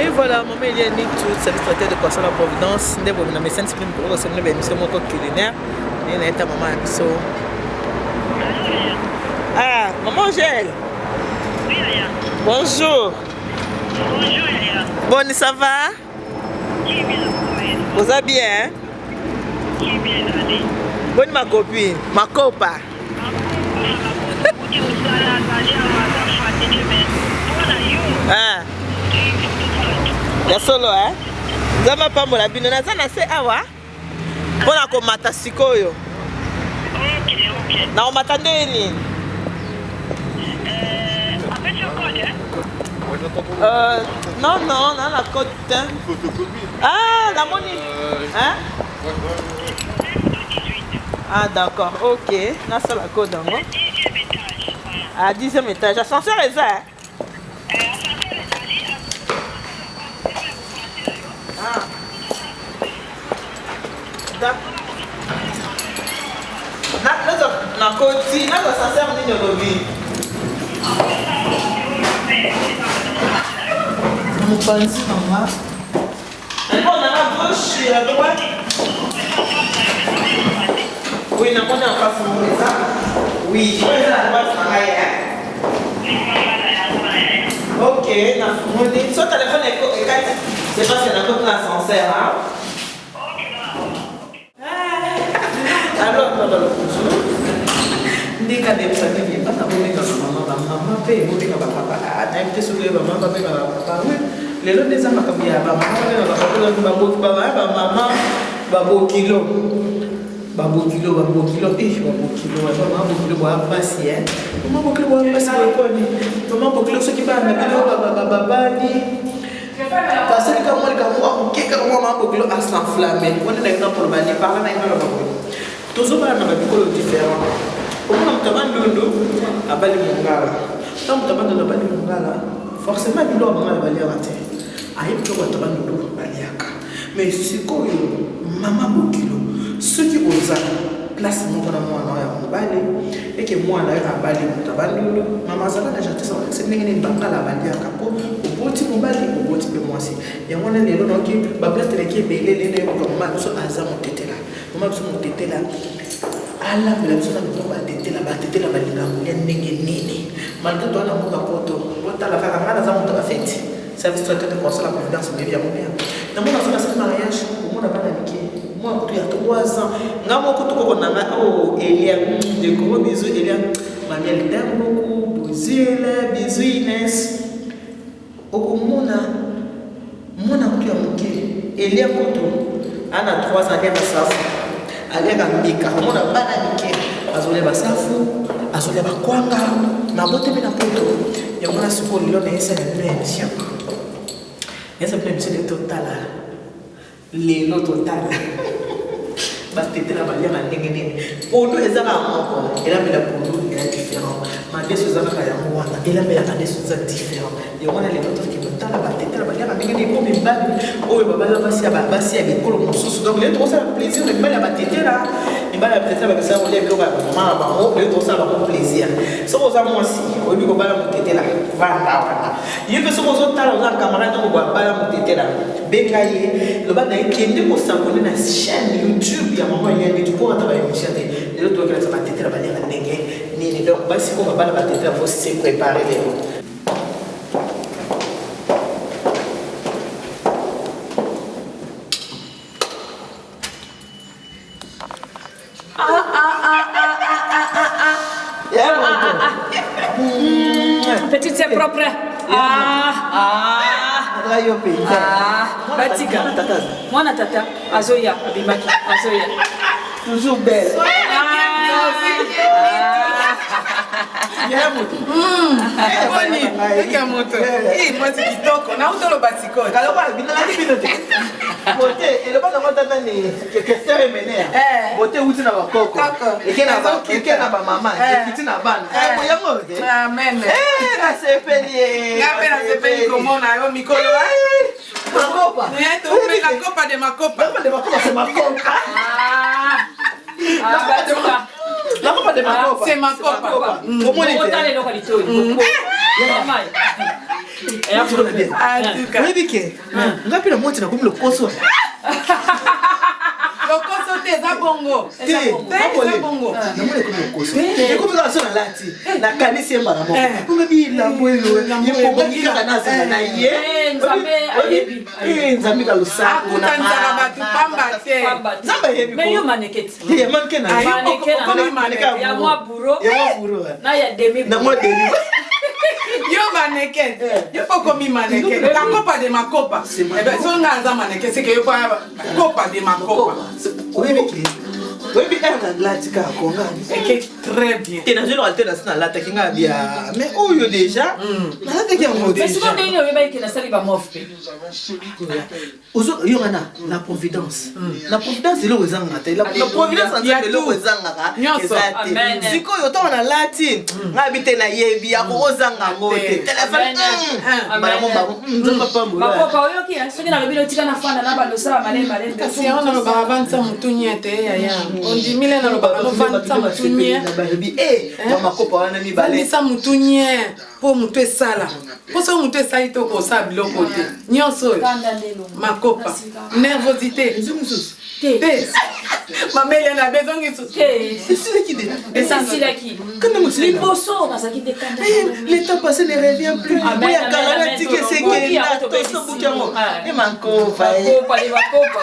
Et voilà, maman Eliane Nitu, service traiteur de poisson la Providence, nde bomi na mesani sipini mokolo kosala ba émission moko culinaire. Nde na eta maman ya biso. Ah, maman Angèle. Oui, Yaya. Bonjour. Bonjour, Yaya. Boni, ça va? Oza bien, hein? Boni ma copine, ma copa. Ah. Ya solo, hein? Nzambe apambola bino. Naza na se awa mpo na komata sikoyo. Nakomata ndenge nini? Euh, non, non, na na code te. Ah, namoni. Hein? Ah, d'accord, ok. Nasala code yango. Ah, dixième étage. Ascenseur eza, hein? Ah. D'accord. Nakoti, nazo ascenseur nini olobi? Mopanzi na nga. Bon, na gauche ya droite. Oui, namoni en face moko eza. Oui, oyo eza na droite na ngai. Ok, nafungoli. So telefone ekati, c'est parce que nakoti na ascenseur. Hein? Alors, bonjour. Ndenge nayebisa nini bana bobengaka mama bamama mpe bobenga bapapa nayebi te soki bamama babengaka bapapa we lelo nde eza makambo ya bamama babengaka papa bamama babokilo babokilo babokilo eh babokilo mama bokilo boya mpasi e mama bokilo boya mpasi boyekoni mama bokilo soki bana bino babali Basali ka mwa likambo moko moke kaka mwa mama bokilo a s'enflamme wana na nga koloba ne parla na nga loba boye tozobala na babikolo différent omona moto ya bandundu abali mongala ntango moto ya bandundu abali mongala forcément biloko bangala baliaka te ayebi biloko bato ya bandundu baliaka mais sikoyo mama bokilo soki oza place moko na mwana oyo ya mobali eke mwana yo abali moto ya bandundu mama azala na gentillesse alakisi ndenge nini bangala baliaka mpo oboti mobali oboti mpe mwasi yango wana lelo nayoki baplate eleki ebele lelo eyokoka mama na biso aza motetela mama biso motetela alambela biso na biloko batetela batetela balingaka kolia ndenge nini malgre toa na mboka poto botala kaka ngai naza moto bafeti service traiteur de conseil la providence oyebi yango bien namona azo nasali mariage omona bana mike mwa kutu ya 3 ans nga moko kutu koko na nga oh Elia de gros bisous Elia Manuel Damboku Bozile bisous Ines okomona mwana kutu ya moke Elia kutu ana 3 ans aliaka safu aliaka mbika omona bana mike azolia basafu azolia bakwanga nabotemi na poto yango wana sikoyo lelo nayesala bino émission nayesala bino émission lelo totala lelo totala batetela baliaka ndenge nini pondu eza kaka moko elambela pondu eza différent madesu eza kaka yango wana elambela madesu eza différent yango wana lelo tokende kotala batetela baliaka ndenge nini mpo mibali oyo babala basi ya basi ya bikolo mosusu donc lelo tokosala plaisir na mibali ya batetela mibali ya batetela bamesana kolia biloko ya mama na bango lelo tokosala bango plaisir soki oza mwasi oyebi kobala motetela vanda wana ye mpe soki ozotala oza camarade noko bala motetela benga ye loba na ye kende kosabone na chaîne youtube ya mama Eliane Nitu mpo ata ba émission te lelo toyokelasa batetela baliaka ndenge nini donc basi oyo babala batetela faut se préparer lelo. Petite c'est propre. Ah ah. Yo mpenza. Ah, batika. Mwana tata azoya abimaki azoya. Toujours belle. Boni, eka moto. Eh, mwasi kitoko. Na utoloba sikoyo. Kaloba bino nani bino te. Beauté, eloba nango ata nani Kester Emenea. Eh. Beauté euti na bakoko. Koko. Eke na ba eke na ba mama, Eh. ekiti na bana. Eh. Eh, yango te. Amen. Eh, nasepeli. eh, Nga mpe nasepeli komona yo mikolo. Eh, Makopa. Eh, toumela kopa de makopa. Makopa de makopa, c'est makopa. Ah. Ah, batika. Makopa de makopa. C'est makopa. Omoni te. Otala eloko litoyi. Mama. Oyebi ke nga mpe na mwati nakomi lokoso. Lokoso te, eza bongo. Te, eza bongo. Namoni ekomi lokoso. Ekomi kaka so nalati. Nakanisi ye mbala moko. Bongo bilambo oyo ebongaki kaka nazala na ye. Nzambe ayebi. Nzambe ka losako. Akutanisaka bato pamba te. Nzambe ayebi. Mais yo maneke te. Ya maneke na. Maneke na. Ya mwa bourreau. Ya mwa bourreau. Na ya demi. Na mwa demi. Yo maneke. Yo mpo okomi maneke. La copa de makopa. Eh ben, soki nga aza maneke, seke yo mpo kopa de makopa. Oyebi ke oyebi ere nalati kaka konga. Eke très bien. Te, nazwi te, nasi nalataki nga bia, mais oyo déjà nalataki yango. Mais sikoyo ndenge oyebaki ke nasali bamove mpe? Yo nga na providence, na providence eloko ezangaka te. Na providence ya Nzambe eloko ezangaka eza te. Sikoyo ntango nalati nga bi te, nayebi akokozanga yango te. Telefone mbala mo bango, Nzambe apambola. Bakopa oyoki, soki nalobi lotika na fanda na bando osala malemi malemi. Kasi yango nalobaka, vandisa motu nye te, yaya. Ondimile, nalobaka novandisa motu nye. Balobi bamakopa wana mibale. Vandisa motu nye mpo motu esala, mpo soki motu esali te, okosala biloko te nyonso oyo. Makopa, nervosité. Eza mosusu. Te, mama Eliana, bezongi susu. Esilaki de. Esilaki. Liboso nazalaki nde kanda. Le temps passé ne revient plus. Oya kala na tiki esekenda tosobuki yango e makopa. Makopa, makopa.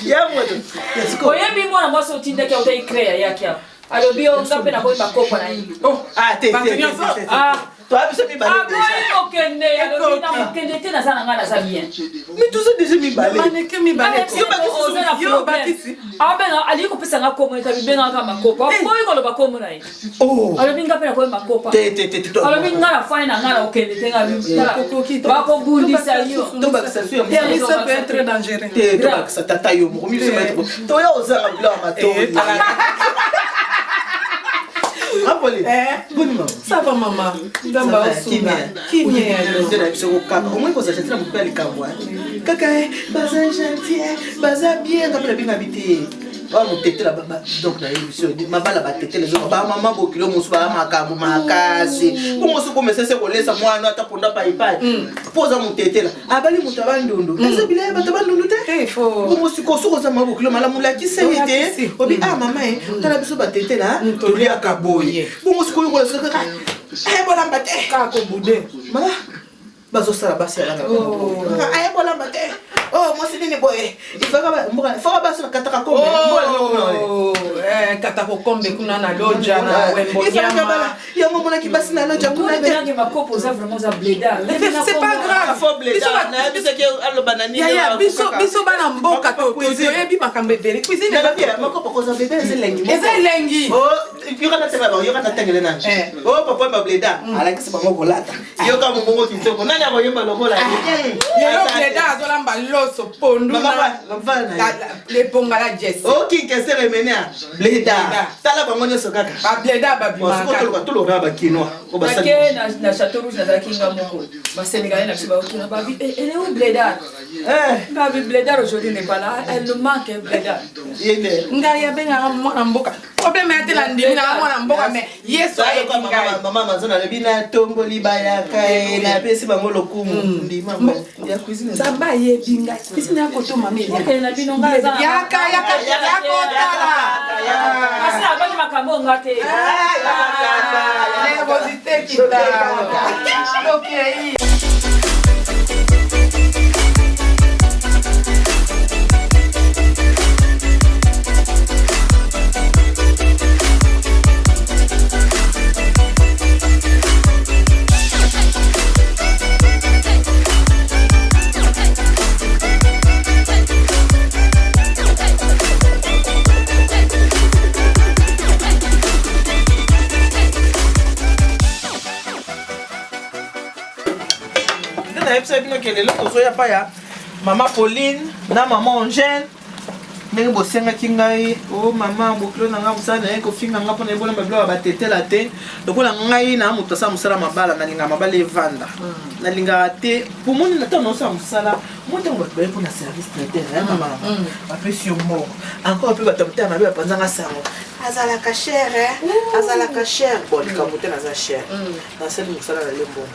Ya moto. Oyebi mwana mwasi otindaki auta icre ayaki awa, alobi yo nga mpe nakoyi makopa na ye. Ah te, te, te. Toya biso mibale. Aboyi kokende, alobi na kokende te, naza na ngai, naza bien. Mais toza déjà mibale. Maneke mibale. Yo bakisi abenga, alingi kopesa nga kombo ete abibengaka makopa, aboyi koloba kombo na ye. Alobi nga mpe nakoyi makopa. Te, te, te. Alobi nga na fani na nga na kokende te, nga bakobundisa yo. Tobakisa su ya. Ça peut être très dangereux. Te, tobakisa tata yo moko miso maître, toya ozanga biloko ya matoi. Apoli, boni mama? Ça va, mama, Nzambe aosunga, kimia. Nde na biso kaka omoi kozala gentil na motu ya likambo kaka baza gentil, baza bien. Nga mpe nabenga bi te ba motetela. Donc nayebi biso mabala batetela ezoka bamama bokilo mosusu baya makambo makasi bongo. Soki omesese kolesa mwana ata ponda paipai mpo oza motetela, abali moto abandundu, eza bilaya bato bandundu te. Bongo sikoyo soki oza mama bokilo malamu, lakisa ye te, obi ah mama e, tala biso batetela toliaka boye. Bongo sikoyo kola kaka ayebolamba te. Kaka kobude. Mama bazosala basi ya bana kaka ayebolamba te. Oh, mwasi nini boye? Ifaka basi bakataka kombe. Kata kokombe kuna na loja na wembo nyama. Yango omonaki basi na loja kuna te. Makopo oza vraiment, oza blédard. C'est pas grave. Nayebisaki aloba na nini? Yaya, biso bana mboka toyebi makambo ebele. Cuisine. Makopo koza bébé eza elengi. Eza elengi. Yoka natanga bango, yoka natangele nani. O papa bableda alakisi bango kolata, yoka mongongo kitoko, nani akoyemba lokola? Lelo bleda azolamba loso, pondu, leponga la jes. Okinkesere emenia bleda, tala bango nyonso kaka. Bableda babimaka. Toloka bakinois. Nake na Château Rouge, nazalaki nga moko, basénégalais na biso baotuna, babi: "Elle est où, blédard?" Babi: "Blédard aujourd'hui n'est pas là, elle nous manque, blédard." Ngai abengaka mwana mboka, problème ya te, na ndimi nanga mwana mboka, mais Yesu ayebi ngai. Mama Amazon alobi natomboli bayaka ye, napesi bango lokumu, ndima ya cuisine. Nzambe ayebi ngai, cuisine ya koto mama. Okende na bino, ngai eza na- Yaka, yaka, yakotala. Kasi abaki makambo nga te. Nervosité kita tokei. Nde nayebisa bino ke lelo tozoya pa ya mama Pauline na mama Angèle, ndenge bosengaki ngai. O mama bokilo na ngai, mosala na ye kofinga ngai mpona ebola babiloko ya batetela te. Lokola ngai na moto asala mosala mabala, nalingaka mabala evanda, nalingaka te pomoni na ntango naosala mosala. Mo ntango bato baye mpona service traiteur ya mama na nga, bapesi yo mbongo encore, mpe bato ya motema mabe bapanzanga sango: azalaka cher, azalaka cher. Bon, likambo te, naza cher, nasali mosala, nalie mbongo.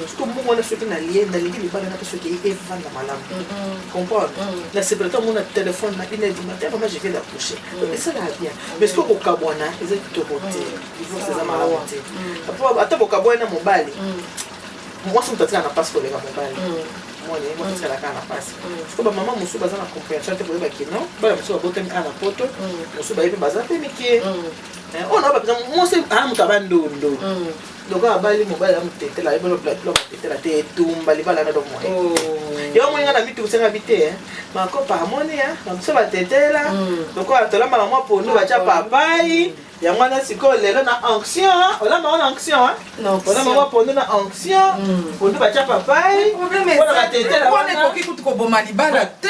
Soki mbongo wana, soki nalie, nalingi libala na mpe soki evanda malamu, comprendre. Nasepela ntango mona telefone na 1 heure du matin: "Mama, je viens d'accoucher." Esalaka bien. Mais soki okokabwana, eza kitoko te. Divorce eza malamu te. Ata bokabwani na mobali, mwasi moto atikala na mpasi koleka mobali. Moni mwasi atikala kaka na mpasi. Siko bamama mosusu baza na compréhension te, koyeba kino bana mosusu babotami awa na Poto, mosusu baye mpe baza mpe mike. Oyo na bapenza mwasi aya moto abandondo lokola abali mobali amotetela, ayebi bilo batetela te, etumba libala na do moye. Yo omoni nga na mitukusenga bi te, makopa amoni na biso batetela lokola tolambaka mwa pondu batya papai. Yango wana sikoyo lelo na onction, olamba na onction, olamba mwa pondu na onction, pondu batya papai mpona batetela. Wana ekoki kutu koboma libala te.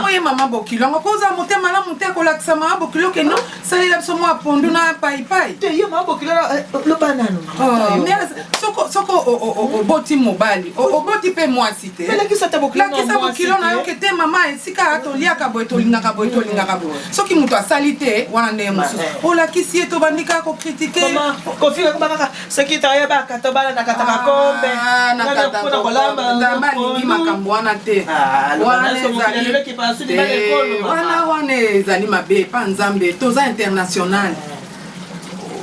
Oye mama bokilo yango mpo oza motema malamu te, kolakisa mama bokilo keno salela biso mwa pondu na paipai. Te, ye mama bokilo loba nano. Soko oboti mobali, oboti mpe mwasi te. Lakisa lakisa bokilo na yo ke te: "Mama, esika toliaka boye, tolingaka boye, tolingaka boye." Soki moto asali te, wana ndenge mosusu olakisi ye, tobandi kaka kocritiquer. Kofinga koma kaka soki toyebaka tobala na kataka kombe. Mpona kolamba. Nzambe alingi makambo wana te. Wana ezali mabe epa Nzambe. Toza international.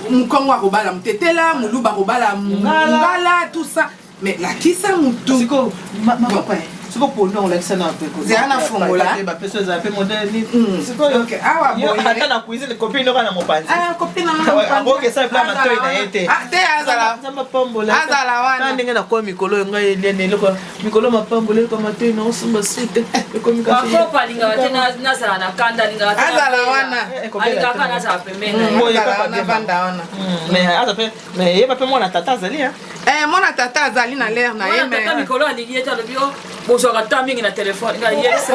Mokongo akobala motetela, moluba akobala ngala, tout ça, mais lakisa mutu. Sikoyo pondu olakisa na Zela na fongola. Bapeso ezala mpe modele nini? Sikoyo awa boye. Ata na cuisine, copine oka na mopanzi. Copine. Akokesa bila matoi na ye te. Te, azala. Nzambe apambola. Azala wana. Ndenge nakoya mikolo oyo, ngai eliane eloko mikolo mapambola, eloko matoi na osomba sute ekomi. Bakopa alingaka te nazala na kanda, alingaka te. Azala wana. Alingaka nazala pembeni na ye. Azala wana, vanda wana. Mais aza mpe, mais yeba mpe mwana tata azali. Mwana tata azali na lere na ye. Tata mikolo alingi ye te, alobi o bozwaka ta mingi na telefone. Ngai yebisa.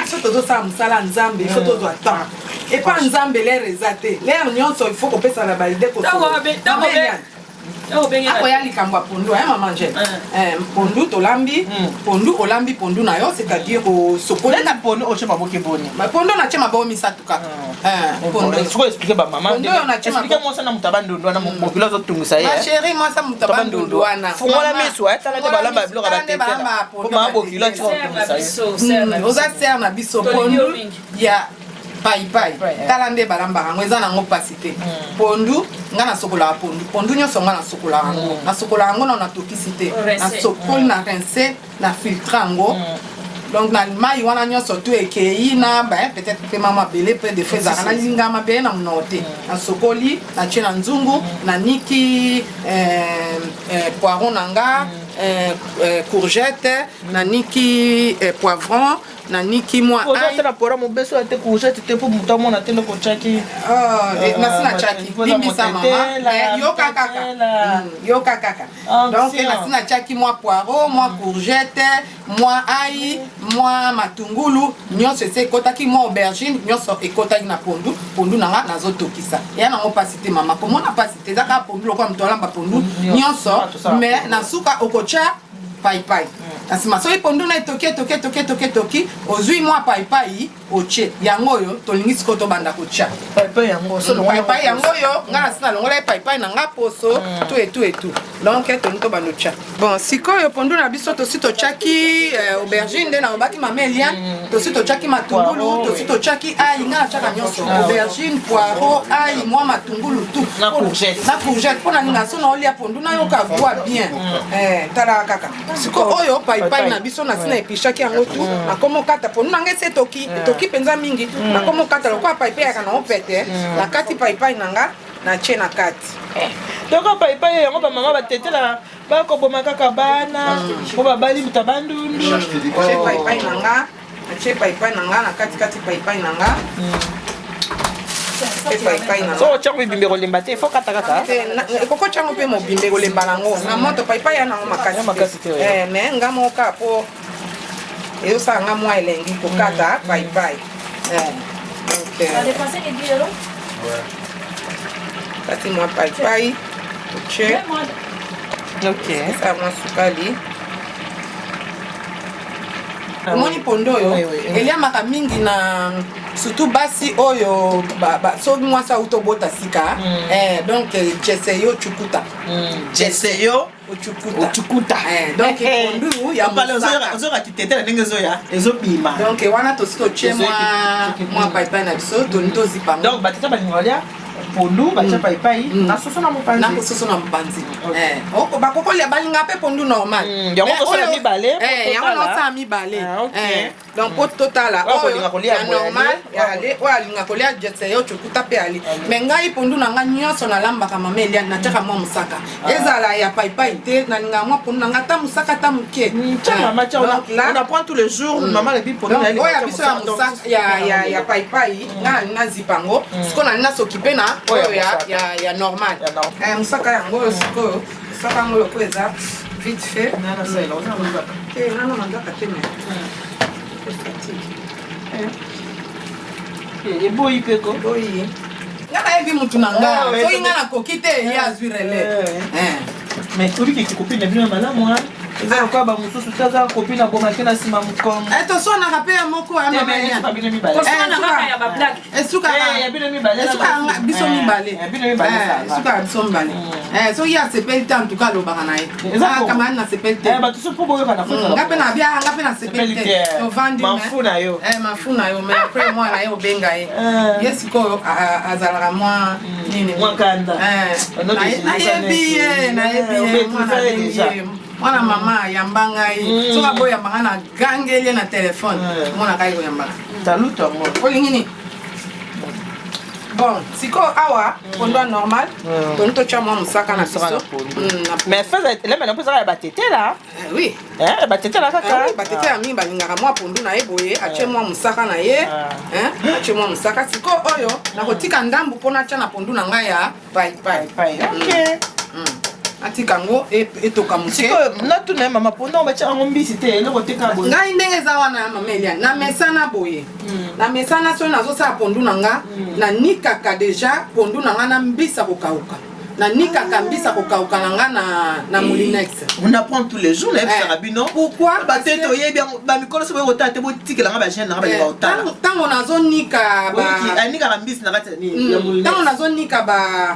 Biso tozosala mosala Nzambe, il faut tozwa temps epa Nzambe. Lere eza te, lere nyonso il faut kopesana baide. Akoya likambo ya pondu ya mama Angele. Pondu tolambi, pondu olambi, pondu na yo, c'est-à-dire osokoli. Na pondu otie maboke boni? Pondu natie maboko misato kaka. Sikoyo explique bamama, Pondu oyo natie explique mwasi na moto abandundu wana, mokili azotungisa ye. Ma chérie, mwasi moto abandundu wana. Fungola miso, tala nde balamba biloko ya batetela po mama bokilo atika kotungisa ye. Oza sere na biso. Pondu ya paipai, tala nde balambaka yango, eza nango mpasi te. Pondu nga nasokolaka pondu, pondu nyonso nga nasokolaka yango, nasokolaka yango nano, natokisi te, nasokoli, na rince, na filtre yango. Donc na mai wana nyonso tu ekei na peut-être mpe ma mabele mpe des fois ezalaka, nalinga mabele na monoko te. Nasokoli, natie na nzungu, naniki poireau na nga, courgette, naniki poivron, naniki mwa ail. Na poireau mobeso ya te, courgette te, mpo moto amona te eloko otiaki. Nasi natiaki, limbisa mama, yoka kaka, yoka kaka. Donc nasi natiaki mwa poireau, mwa courgette, mwa ail, mwa matungulu, nyonso esi ekotaki, mwa aubergine, nyonso ekotaki na pondu. Pondu na nga nazotokisa, eya nango mpasi te mama, komona mpasi te. Eza kaka pondu lokola moto alamba pondu nyonso, mais na suka okotya paipai na nsima. Soki pondu na etoki, etoki, etoki, etoki, etoki, ozwi mwa paipai otie. Yango oyo tolingi sikoyo tobanda kotya. Paipai yango? Paipai yango oyo nga na nsi nalongola ye paipai na nga poso tu etu etu. Donc tolingi tobanda otya. Bon, sikoyo pondu na biso tosi totyaki aubergine, nde nalobaki mama Eliane, tosi totyaki matungulu, tosi totyaki ail. Nga natyaka nyonso: aubergine, poireau, ail, mwa matungulu, tout. Na courgette. Na courgette, mpo na ninga so naolia pondu nayoka gwa bien. Talaka kaka sikoyo oyo paipai na biso, nasi na epishaki yango tu. Nakomokata pondu na ngai esi etoki, etoki mpenza mingi. Nakomokata lokola paipai yaka nango pete. Nakati paipai na nga, natie na kati. Toko paipai yango, bamama batetela bakoboma kaka bana po babali moto bandundu. Natie paipai na nga, natie paipai na nga na kati kati, paipai na nga, natie paipai na nga. So otyango mibimbe kolemba te, fo kata kaka. Ekoko tyango mpe mobimbe kolemba nango na moto, paipai ya nango Ya makasi te, makasi. Mais nga moko kaka mpo ezosala nga mwa elengi kokata paipai. Donc kati mwa paipai, totie. Esala mwa sukali. Omoni pondo oyo eliamaka mingi na surtout basi oyo soki mwasi auti obota sika. Donc jeseyo chukuta. Jeseyo ochukuta. Ochukuta. Donc pondu ya mosaka. Ozoka kitetela ndenge ezoya ezobima. Donc wana tosi totie mwa paipai na biso, toni tozipa yango. Donc batata balinga balia pondu batia paipai na soso na mopanzi. Na soso na mopanzi. Bakokolia, balinga mpe pondu normal. Yango tosala mibale. Yango naosala mibale. Donc po totala oyo ya normal ale, oyo alinga kolia jeseyo cukuta mpe ali. Mais ngai pondu na ngai nyonso nalambaka, mama Eliane, natiaka mwa mosaka, ezala ya paipai te. Nalingaka mwa pondu na ngai ata mosaka ata moke. On apprend tous les jours, maman alobi pondu. Oyo ya biso ya mosaka ya paipai, ngai nalingi nazipa yango. Sikoyo nalingi nasokipe na oyo ya normal. Mosaka yango oyo sikoyo, mosaka yango lokola eza vite fait te, nano nazaka te, mais fatigue. Eboyi mpe ko. Boyi, nga nayebi mutu na nga. Soki nga nakoki te, ye azwi relais. Mais obiki copine na bino ya malamu eza lokola bamosusu te, aza copine abomaki na nsima mokongo. Toswanaka mpe ya moko ya esukaka biso mibale, esukaka biso mibale. Soki asepeli te, antuka alobaka na ye camarade nasepeli te. Nga mpe nabia, nga mpe nasepeli te, tovandi. Mafu na yo. Mafu na yo. Mais après mwana ye obenga ye, ye sikoyo azalaka mwa nini. Nayebi ye, nayebi ye, mwana abengi ye mwana mama ayamba ngai. Soki aboyambanga, na gangeli ye na telefone, monaka ye koyambaka. Taluto yango. Olingi nini? Bon, sikoyo awa pondu ya normal, toni totya mwa mosaka na biso. Mais elemena mpo ezaka ya batetela. Oui. Batetela kaka. Batetela mingi balingaka mwa pondu na ye boye, atie mwa mosaka na ye, atie mwa mosaka. Sikoyo oyo nakotika ndambu mpo natya na pondu na ngai ya paipai. Atika yango etoka moke. Sikoyo natuna ye, mama, pondu batya yango mbisi te, eloko teka boye? Ngai ndenge eza wana ya mama Eliane, na mesana boye, na mesana soki nazosala pondu na nga, nanikaka déjà pondu na nga na mbisa kokauka, nanikaka mbisa kokauka na nga na moulinex. On apprend tous les jours, nayebisaka bino. Pourquoi? Batete oyebi yango, bamikolo so boye kotala te, botikelanga bajeune nanga balinga kotala. Ntango nazonika Anikaka mbisi na kati ya Ntango nazonika ba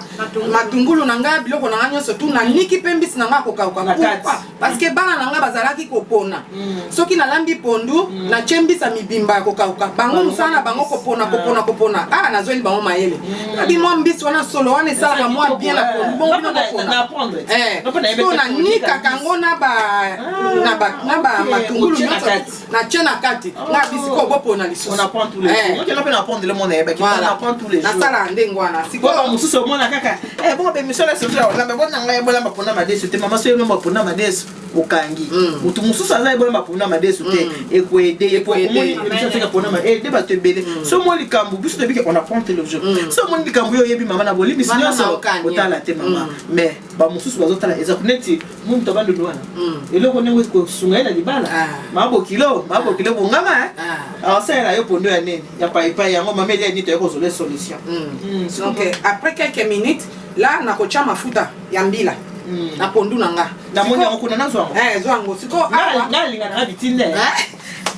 matungulu na ngai, biloko na ngai nyonso tu, naniki mpe mbisi na ngai akokauka. Pourquoi? Parce que bana na ngai bazalaki kopona. Soki nalambi pondu, natie mbisa mibimba ya kokauka, bango mosala na bango kopona, kopona, kopona. Ah, nazweli bango mayele, nabi mwa mbisi wana, solo wana esalaka mwa bien na pondu. Bongo bino kopona, so nanikaka yango na ba matungulu nyonso, natie na kati nga bisiko bopona lisusu. Nasala ndenge wana. Sikoyo mosusu omona kaka bongo bemission na surtout ya olamba bona ngai ebolamba mpona madesu te. Mama, so elomba mpona madesu, okangi motu mosusu aza ebolamba mpona madesu te, ekoaider. Omoni émission tika mpona aider bato ebele. So omoni likambo, biso toyebi ke on apprend tous les jours. So omoni likambo oyo oyebi, mama, na bolimbisi nyonso, otala te mama, mais bamosusu bazotala, eza neti muntu abandoli wana eloko ndenge kosunga ye na libala. Mabokilo, mabokilo bongama, aosalela yo pondo ya nini, ya paipai yango. Mama Elia nini, toye kozwela solution. Donc après quelques minutes là, nakotia mafuta ya mbila na pondu na nga. Namoni yango kuna, nazwa yango. Zwa yango sikoyo. Awa nalinga nanga bitinde,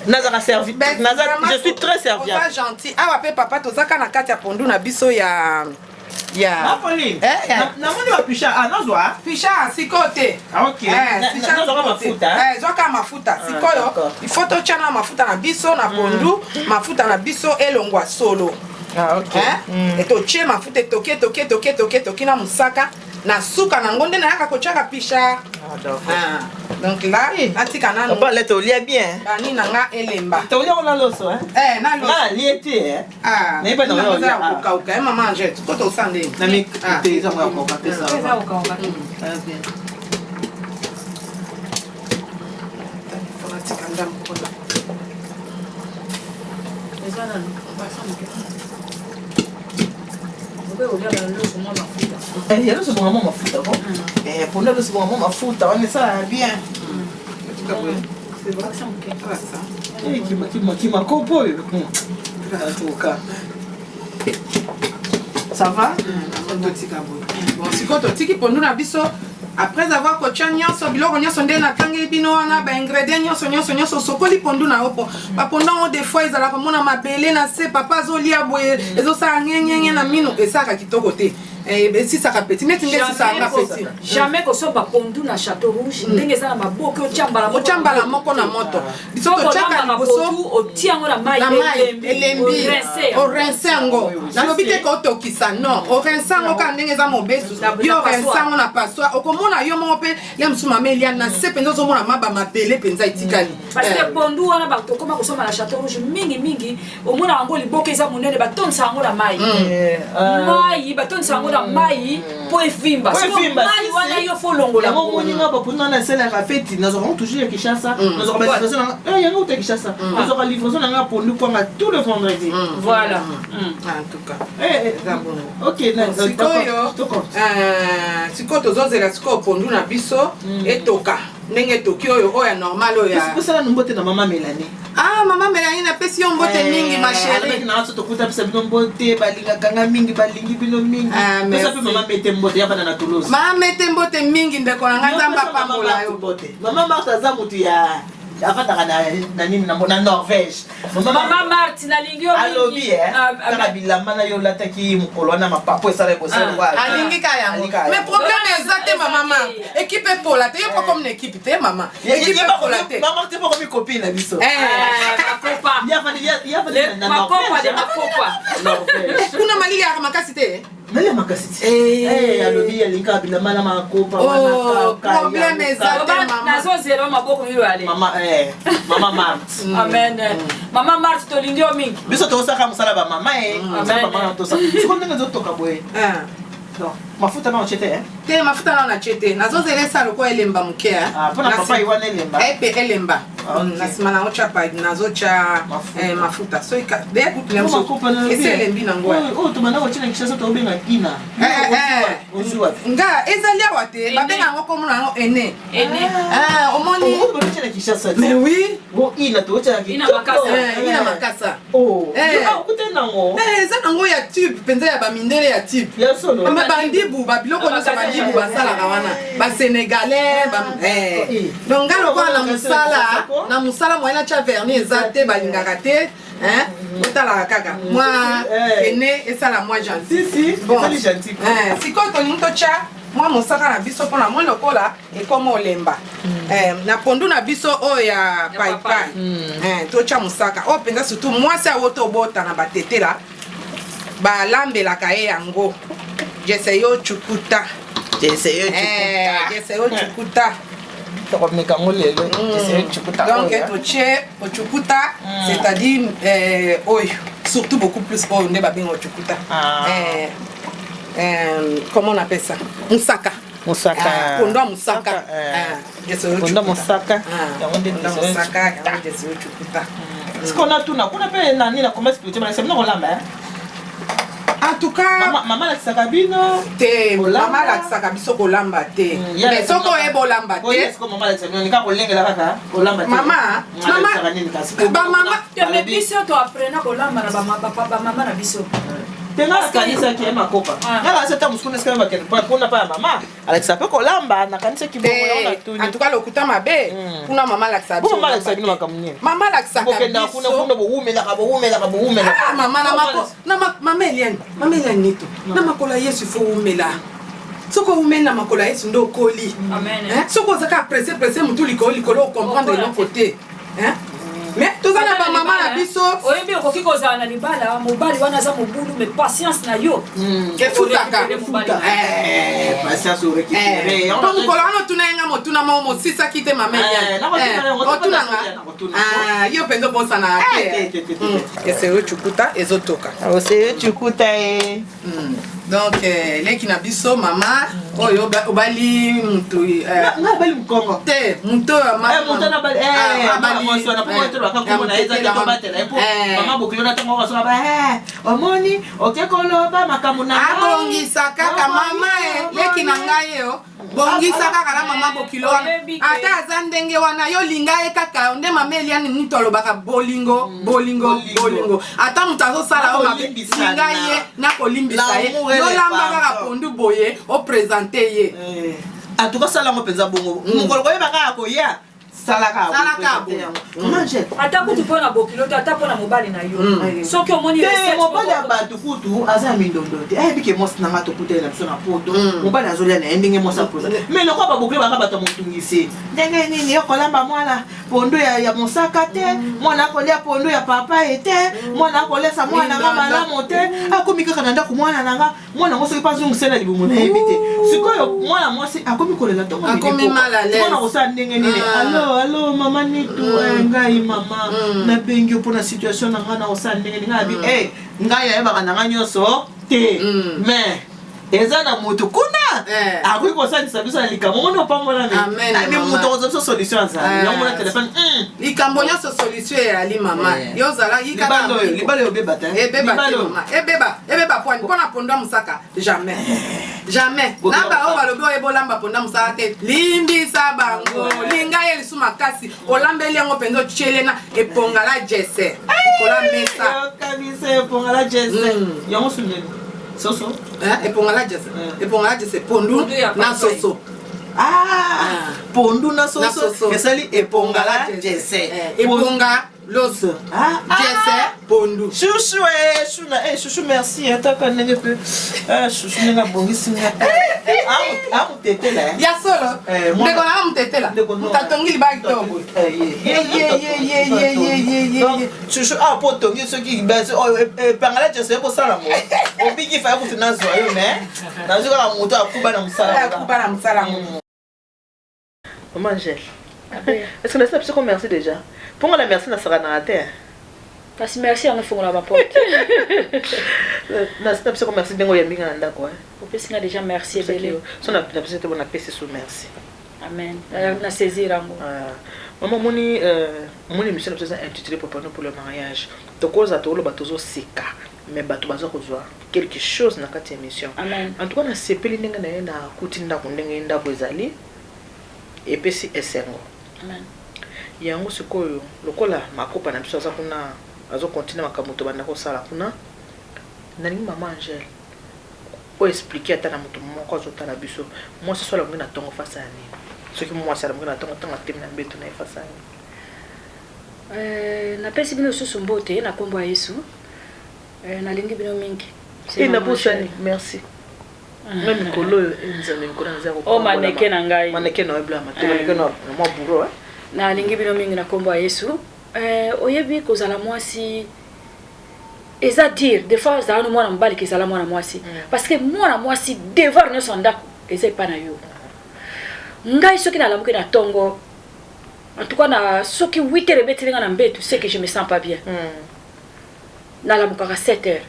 nazaka servi, je suis très serviable. Oza gentil. Awa mpe papa, tozaka na kati ya pondu na biso ya Pauline, namoni bapisha, ah, nazwa. Pisha sikoyo te. Nazwaka mafuta. Zwaka mafuta sikoyo. Il faut totya na mafuta na biso na pondu, mafuta na biso elongwa solo. Etotie mafuta, etoki, etoki, etoki, etoki, etoki na mosaka. Na suka nango nde nayaka kotiaka pisha. Donc là natika nanu. Papa lete, olia bien. Bani na nga elemba. Tolia ngo na loso. Na loso. Nga alie te. Nayeba na oyo kokauka ye. Mama Angele, ko tosala ndeni? Na mi te, eza ngo ya koka te, ça va. Bien. Natika ndambo kuna. Eza nanu basa moke, okoki kolia na loso mwa mafuta. Ya loso bonga mwa mafuta ko, ponda loso bonga mwa mafuta wana esalaka bien. Basa moke. Kimakopo oyo, en tout cas ça va. Totika boye. Bon, sikoyo totiki pondu na biso. Après avoir kotia nyonso, biloko nyonso nde natangeli bino wana, ba ingrédients nyonso nyonso nyonso, osokoli pondu na yo po bapondu yango des fois ezalaka komona mabele na se, papa azolia boye, ezosala ngengenge na mino, esalaka kitoko te. Esisaka peti neti nde esisaka nga peti. Jamais kosomba pondu na Château Rouge ndenge eza na maboke, otya mbala moko. Otya mbala moko na moto. Biso totyaka liboso otia yango na mai. Na mai elembi, orince yango. Nalobi te ka otokisa, non, orince yango kaka ndenge eza mobesu. Yo orince yango na passoire, okomona yo moko mpe le mosusu mama Eliane na se mpenza ozomona maba mabele mpenza etikali. Parce que pondu wana bato okoma kosomba na Château Rouge mingimingi, omona yango liboke eza monene, batondisa yango na mai, mai batondisa yango na mai mpo efimba. Mai wana yo faut longola. Yango omoni nga bapondu wana esalaka feti, nazwaka ngo toujours ya Kinshasa, nazwaka balivraison nanga yango uta Kinshasa, nazwaka livraison nanga pondu kwanga tout le vendredi. Voilà. En tout cas, eza bongo. Ok. Sikoyo, sikoyo tozozela sikoyo pondu na biso etoka ndenge etoki oyo, oyo ya normal, oyo ya Osala no mbote na mama Mélanie. Ah, mama Mélanie, napesi yo mbote mingi, ma chérie. Nanga so tokuta bisa bino mbote, balingaka nga mingi, balingi bino mingi. Ah, pesa mpe mama Mete mbote ya bana na Toulouse. Mama Mete, mbote mingi, ndeko na ngai, Nzambe apambola yo. Mbote mama Marthe, aza motu ya afandaka na nini, na Norvège. Mama Marthe, nalingi yo. Alobi kaka bilamba na yo olataki mokolo wana, mapapo esala. Alingi ka yango, mais problème eza te, mama Marthe, équipe epola te, yo mpo comme na équipe te, mama, équipe epola te. Mama Marthe mpo komi copine na biso. Makopa de makopa. Kuna malili yaka makasi te. Nali makasi te, alobi alingaka bilamba na makopa. Wana problème eza te, mama. Nazozela maboko mibale. Mama Marthe. Amen. Mama Marthe, tolingi yo mingi. Biso tozosaka mosala bamama e siko ndenge ezotoka boye, mafuta na otie te? Te, mafuta nao natie te, nazozela esa lokola elemba moke. Mpona papai wana elemba. Epe elemba, na nsima nango tya pai, nazotya mafuta soki esi elembi nango. Oyo tobanda kotia na Kinshasa, tobenga ina. Nga ezali awa te, babenga yango komona yango ene. Omoni? Totia na Kinshasa. Mais oui. Bo ina totia. Ina makasa. Ina makasa. Okute nango. Eza nango ya tube mpenza, ya bamindele, ya tube. Ya solo. Bandibu, babiloko nyonso bandibu basalaka wana, basénégalais. Donc nga lokola na mosala, na mosala moyen natya vernis eza te, balingaka te. Otalaka kaka mwa ene esala mwa gentil. Bon, sikoyo tolingi totya mwa mosaka na biso mpona mwa lokola ekoma olemba na pondu na biso oyo ya paipai. Totya mosaka oyo mpenza, surtout mwasi awo tobota na batetela, balambelaka ye yango jeseyo cukuta. Jeseyo. Jeseyo cukuta. Tokomeka yango lelo, jeseyo cukuta. Donc totie ocukuta, c'est-à-dire oyo surtout beaucoup plus oyo nde babenga ocukuta, comment on appelle ça, mosaka. Mosaka. Pondu ya mosaka. Pondu mosaka. Yango nde mosaka, yango jeseyo cukuta. Sikoyo natuna, kuna mpe nani na commerce spirituel balakisa bino kolamba? En tout cas, mama alakisaka bino? Te, mama alakisaka biso kolamba te, mais soki oyeba olamba te. Mama alakisa bino nika kolengela kaka kolamba te? Mama, mama. Bamama. Mais biso toapprena kolamba na bamama na biso. Te, nga nakanisaki ye makopa, nga nakanisi ata mosuku nesika bakende kuna pa ya mama alakisa mpe kolamba, nakanisaki bongo, yango natuni. En tout cas, lokuta mabe, kuna mama alakisa. Biso mama alakisa bino makambo nini? Mama alakisaka. Bokendaka kuna, kuna bowumelaka, bowumelaka, bowumelaka. Mama na mama Eliane, mama Eliane nito na makolo ya Yesu, faut wumela. Soki owumeli na makolo ya Yesu nde okoli. Soki oza kaka presse presse, motu likolo likolo, ocomprendre eloko te. Mais toza na bamama na biso. Oyebi, okoki kozala na libala, mobali wana aza mobulu, mais patience na yo efutaka. Patience orécupéré. Po mokolo wana otuna ye nga motuna moko mosisaki te, mama Eliane, otunanga yo mpenza obosanaka te. Eseyo cukuta ezotoka. Oseyo cukuta e. Donc leki na biso, mama oyo obali mutu Nga abali mokongo. Te, mutu oyo. Mama bokilo na ntango basoka ba omoni oke koloba makambo na Abongisa kaka mama e, leki na ngai yo bongisa kaka na mama bokilo wana, ata aza ndenge wana, yo linga ye kaka nde mama Eliane mutu alobaka bolingo, bolingo, bolingo. Ata moto azosala yo mabe, linga ye na kolimbisa ye. Yolamba kaka pondu boye, oprésente ye. En tout cas, sala yango mpenza bongo. Mokolo koyeba kaka koya, salaka. Salaka boye. Mange. Ata kutu mpo na bokilo te, ata mpo na mobali na yo, soki omoni te recette mobali ya bato kutu aza ya mindondo te. Ayebi ke mwasi na nga, tokutani na biso na Poto, mobali azolia na ye ndenge mwasi apoza. Mais lokola babokilo baka bato ya motungisi, ndenge nini yo kolamba mwana pondu ya mosaka te, mwana akolia pondu ya papa ye te, mwana akolesa mwana nga malamu te, akomi kaka na ndako mwana na nga, mwana yango soki mpe azongisela libumu, nayebi te. Sikoyo mwana mwasi akomi kolela ntongo. Akomi mal à l'aise. Mpona kosala ndenge nini? Allo, allo, mama Nitu, ngai mama nabengi yo mpona situation na ngai, na kosala ndenge nini? Ngai abi ngai ayebaka na ngai nyonso te, mais eza na motu kuna akoki kosalisa biso na likambo moni opambolami. Amen, Abi mama. moto akozwa biso solution azali yango mona telefone. Likambo nyonso solution eyali, mama. Yo ozala Libala oyo, libala oyo obeba te. Ebeba te. Libala oyo. Mama, ebeba, ebeba pwani mpona pondu ya mosaka? Jamais, jamais. Na baoyo balobi oyo bolamba pondu ya mosaka te, limbisa bango. Linga ye lisu makasi, olambeli yango mpenza, otiele na epongala jese kola mesa. Yokanisa epongala jese yango suneni soso. Eh, epongala jese. Epongala jese, pondu Pondu ya na papai. soso. Ah, pondu na Na soso. soso. Esali epongala jese. Eponga loso, jese, pondu. Chouchou, chou na chouchou, merci. Ataka ndenge mpe chouchou ndenge abongisi nga amutetela. Ya solo. Ndeko nanga motetela, moto atongi libala kitoko boye. Donc chouchou, awa mpo otongi, soki epangala jese ekosala ngo, obiki fa kutu nazwa yo, mais nazwi kaka moto akuba na mosala. Akuba na mosala ngo. Maman Angèle, est-ce que nasala biso ko merci déjà? Mpongo na merci nasakanaka te. Kasi merci yango efongola baporte. Nasala biso ko merci ndenge oyambi nga na ndako. Opesi nga déjà merci ebele. So na biso te, bo napesi so merci. Amen, na saisir yango. Mama, omoni, omoni émission na biso eza intitulé "Préparons pour le mariage". Tokoza toloba, tozoseka, mais bato baza kozwa quelque chose na kati ya émission. Amen. En tout cas, nasepeli ndenge na ye nakuti ndako, ndenge ndako ezali, epesi esengo. Amen. Yango sikoyo, lokola makopa na biso aza kuna, azokontinue makambo tobanda kosala kuna, nalingi mama Angele oyo explique ata na moto moko azotala biso: mwasi so alamuki na ntongo, fasa ya nini? Soki mwasi alamuki na ntongo, ntango atemi na mbeto na ye, fasa ya nini? Napesi bino lisusu mbote na nkombo ya Yesu. Nalingi bino mingi. E nabosani, merci nga mikolo oyo, Nzambe, mikolo naza. O maneke na ngai. Maneke na oyeblama te, maneke na mwa bourreau. Nalingi bino mingi na nkombo ya Yesu. Oyebi, kozala mwasi eza dire des fois ezala no mwana mobali ke ezala mwana mwasi, parce que mwana mwasi, devoir nyonso ya ndako eza epai na yo. Ngai soki nalamuki na ntongo, en tout cas na soki 8 heures ebeteli nga na mbetu, c'est que je me sens pas bien. Nalamukaka 7 heures.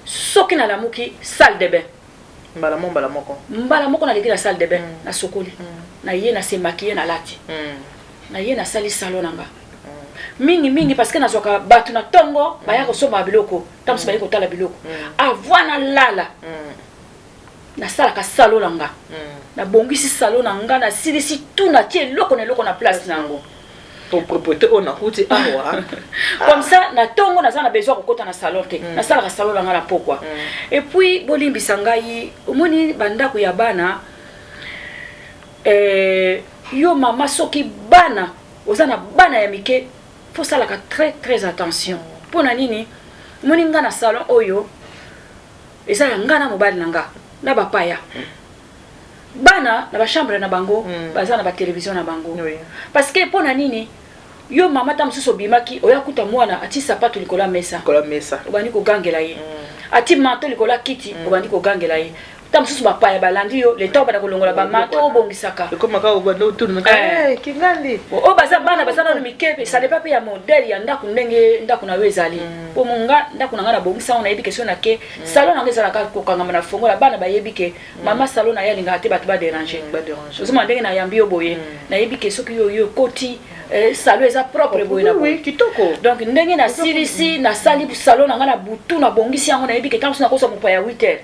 Soki nalamuki, salle de bain. Mbala mo, mbala moko. Mbala moko naleki na salle de bain, nasokoli, naye nase maquille, nalati, naye nasali salon na nga mingi mingi, parce que nazwaka bato na ntongo, baya kosomba biloko, ntango mosusu baye kotala biloko. Avant nalala, nasalaka salon na nga, nabongisi salon na nga, nasilisi tout, natie eloko na eloko na place na yango. Propreté oyo nakuti awa. Comme ça na ntongo naza na besoin kokɔta na salon te, nasalaka salon na nga na pokwa. Et puis bolimbisa ngai, omoni bandako ya bana, yo mama, soki bana oza na bana ya mike, faut osalaka très très attention. Mpo na nini? Omoni nga na salon oyo eza ya nga na mobali na nga na bapaya, bana na bachambre na bango, baza na batelevizio na bango. Parce que mpo na nini? Yo mama, ta mosusu obimaki, oya kuta mwana ati sapato likolo ya mesa. Likolo ya mesa. Obandi kogangela ye. Ati manteau likolo ya kiti, obandi kogangela ye. Ta mosusu bapaya balandi yo, leta obanda kolongola bamanteau, obongisaka. Ekomaka obanda otuna kingandi. Oyo baza bana, baza nano mike, ça dépend mpe ya modèle ya ndako, ndenge ndako na yo ezali. Po nga, ndako na ngai nabongisa ngo, nayebi ke so nake salon na ngai ezalaka kokangama na fongola. Bana bayebi ke mama salon na ye alingaka te bato baderange. Ozomona ndenge nayambi yo boye, nayebi ke soki yo okoti, salon eza propre boye na boye. Kitoko. Donc ndenge nasilisi, nasali salon na ngai na butu, nabongisi yango, nayebi ke ntango so nakozwa mopaya ya 8 heures,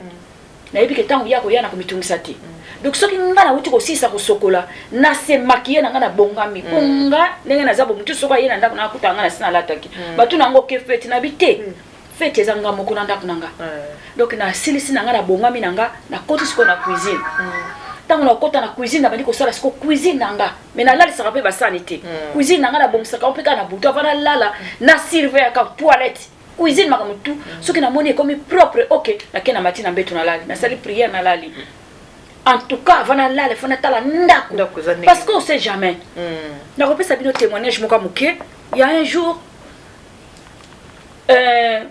nayebi ke ntango ya koya na komitungisa te. Donc soki nga nauti kosilisa kosokola, nase maquille na nga, nabongami, mpo nga ndenge naza bo, motu soki aye na ndako, nakuta nga nasi nalataki. Bato nango ke feti nabi te, feti eza nga moko na ndako na nga. Donc nasilisi na nga, nabongami na nga, nakoti sikoyo na cuisine. Ntango nakota na cuisine, nabandi kosala siko cuisine na nga, mais nalalisaka mpe basani te. Cuisine na nga nabongisaka mpe kaka na butu avant nalala, na surveillaka toilette, cuisine, makambo tu. Soki namoni ekomi propre, ok, nake na mati na mbeto, nalali, nasali prière, nalali. En tout cas, avant nalala, faut natala ndako, parce qu'on sait jamais. Nakopesa bino témoignage moko ya moke. Il y a un jour,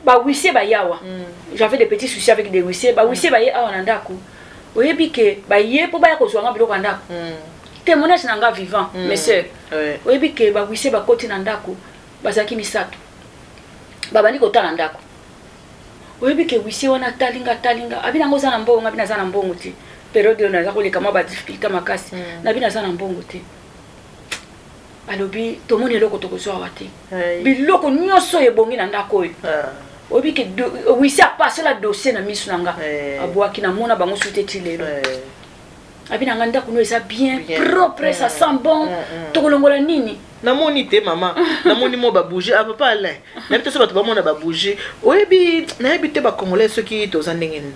bahuissier bayawa. J'avais des petits soucis avec des huissiers. Bahuissier baye awa na ndako. Oyebi ke baye mpo baya kozwa nga biloko ya ndako. Témoignage na nga vivant, mes sœurs. Oyebi ke bahuissier bakoti na ndako, bazalaki misato, babandi kotala ndako. Oyebi ke huissier wana atalinga, atalinga, abi nango: "Oza na mbongo?" Abi: "Naza na mbongo te." Période oyo naza koleka mwa badifficulté makasi. Nabi: "Naza na mbongo te." Alobi: "Tomoni eloko tokozwa awa te, biloko nyonso oyo ebongi na ndako oyo." Oyebi ke huissier apasola dossier na miso na nga, abwaki. Namona bango su te ti lelo. Abi na nga: "Ndako no eza bien propre, ça sent bon, tokolongola nini?" Namoni te, mama, namoni mo babougie. Ah, papa Alain, nayebi te so bato bamona babougie. Oyebi, nayebi te bacongolais soki toza ndenge nini.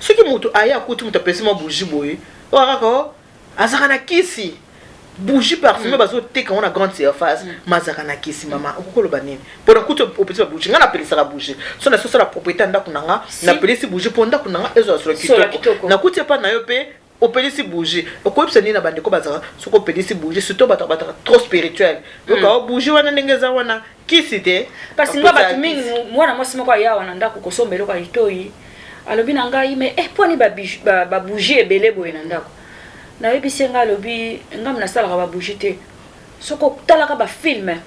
Soki moto aye, akuti moto apesi mwa bougie boye, oyo kaka o azalaka na kisi. Bougie parfumé, bazoteka ngo na grande surface, ma azalaka na kisi. Mama, okokoloba nini mpona kuti opesi babougie? Nga napelisaka bougie so na sosala propriété ya ndako na nga. Napelisi bougie mpo ndako na nga ezwa solo kitoko. Nakuti epa na yo mpe opelisi bougie, okoyebisa nini na bandeko bazalaka soki opelisi bougie, surtout bato bataka trop spirituel, yoka o bougie wana ndenge eza wana, kisi te? Parce nga bato mingi, mwana mwasi moko aya na ndako kosomba eloko ya litoi, alobi na ngai: "Mais eh, mponi babougie ebele boye na ndako?" Nayebisi ye ngai, alobi ngai nasalaka babougie te. Soki otalaka bafilm,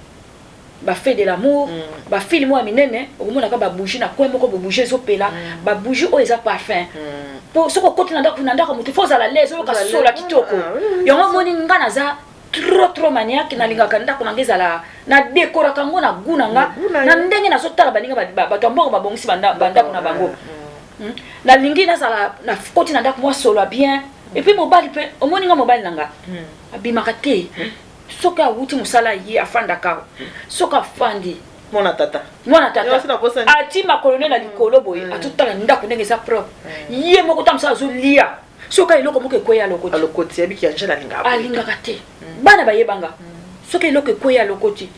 bafait de l'amour, bafilm oyo ya minene, okomonaka babougie na coin moko, babougie ezopela, babougie oyo eza parfum. Po soki okoti na ndako, na ndako motu, faut ozala l'aise, oyoka sola kitoko. Yango omoni nga naza trop trop maniaque. Nalingaka ndako na nga ezala, nadekoraka yango na gu na nga, na ndenge nazotala baninga, bato ya mbongo babongisi bandako na bango. Nalingi nazala, nakoti na ndako mwa solo ya bien. Et puis mobali mpe, omoni nga mobali na nga abimaka te. Soki awuti mosala, ye afandaka. Soki afandi, mwana tata. Mwana tata ati makolo ne na likolo boye, atotala ndako ndenge eza propre. Ye moko ta mosala, azolia. Soki eloko moko ekweya, alokoti. Alokoti, yebiki Angele alingaka. Alingaka te. Bana bayebanga, soki eloko ekweya, alokoti.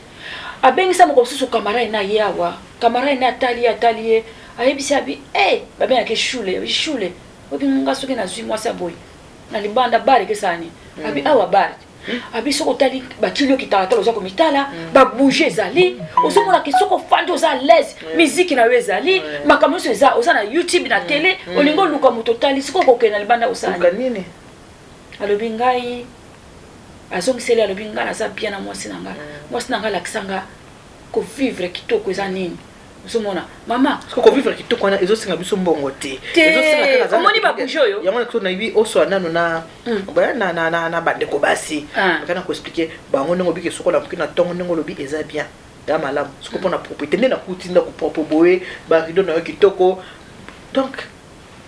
Abengisa moko mosusu, camarade na ye awa. Camarade na atali ye, atali ye, ayebisi abi e babengaki shule shule: "Oyebi nga soki nazwi mwasi ya boye na libanda, bar ekesani." Abi awa bar, abi soki otali, batili yo kitalatala, oza komitala, babougie ezali, ozomonaka soki ofandi oza l'aise, miziki na yo ezali, makambo nyonso eza, oza na YouTube na télé. Olingi oluka moto, otali soki okokende na libanda, osala nini? Alobi ngai, azongiseli, alobi: "Ngai naza bien na mwasi na nga. Mwasi na ngai alakisa nga kovivre kitoko eza nini." Ozomona, mama. Kovivre kitoko wana ezosenga biso mbongo te. Omoni babougie oyo. Yango na nayebi oswa nano na na bandeko basi, aka na koexpliquer bango ndenge obiki sokola moki na ntongo, ndenge olobi eza bien ya malamu. Soki mpona propriété nde nakuti ndako propre boye, barideau na yo kitoko, donc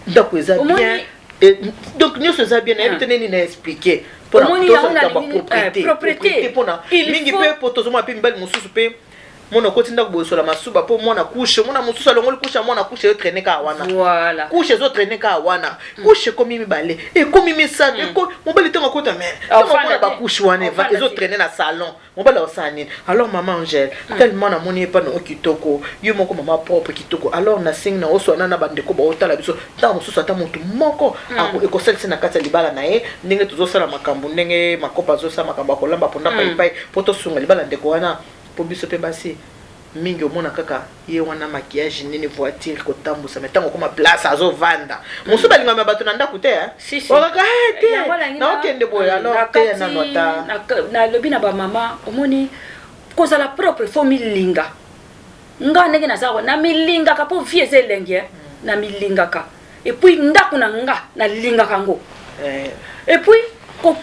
ndako eza bien, donc nyonso eza bien. Nayebi te nini na expliquer. Propriété. Mpona mingi mpe po tozomona mpe mibali mosusu mpe, mwana okoti ndako bosola masuba mpo mwana couche, mwana mosusu alongoli couche ya mwana, couche ezotraîner kaka wana. Couche ezotraîner kaka wana, couche ekomi mibale, ekomi misato. Mobali ntango akota, me ntango omona bacouche wana ezotraîner na salon, mobali akosala nini? Alors mama Angele, tellement namoni ye mpana o kitoko, yo moko mama propre kitoko, alors nasengi na oswana na bandeko baotala biso. Ntango mosusu ata motu moko ekosalisa na kati ya libala na ye, ndenge tozosala makambo, ndenge makopa azosala makambo ya kolamba ponda paipai mpo tosunga libala ndeko wana. Mpo biso mpe basi mingi, omona kaka ye wana maquillage nini, voiture kotambusa, me ntango okoma place azovanda, mosusu balingama bato na ndako te, okaka te, naokende boye. Alors te, nano ata nalobi na bamama, omoni kozala propre, faut milinga. Nga ndenge naza, namilingaka mpo vie eza elenge. Namilingaka, et puis ndako na nga nalingaka yango. Et puis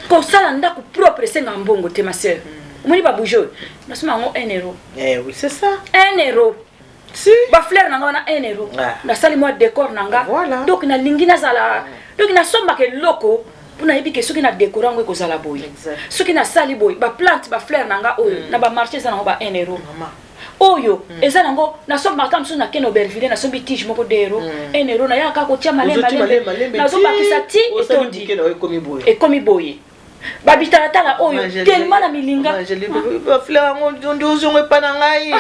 kosala ndako propre esengaka mbongo te, ma sœur. Omoni babougie oyo, nasoma yango 1 euro. Eh oui, c'est ça. 1 euro. Si. Bafleur na nga wana 1 euro. Nasali mwa décor na nga. Donc nalingi nazala, donc nasombaka eloko mpo nayebi ke soki na décore yango ekozala boye. Soki nasali boye, baplante, bafleur na nga oyo na bamarché eza nango ba 1 euro. Oyo eza nango, nasombaka ata mosusu, nakende Aubervilliers, nasombi tige moko 2 euro, 1 euro, nayaka kotia malembe Ozoti malembe, nazobakisa ti osali etondi. Bouquet na yo ekomi boye. Ekomi boye, babitalatala oyo tellement na milinga. Bafleur yango ndi ozongo epa na ngai. Ah,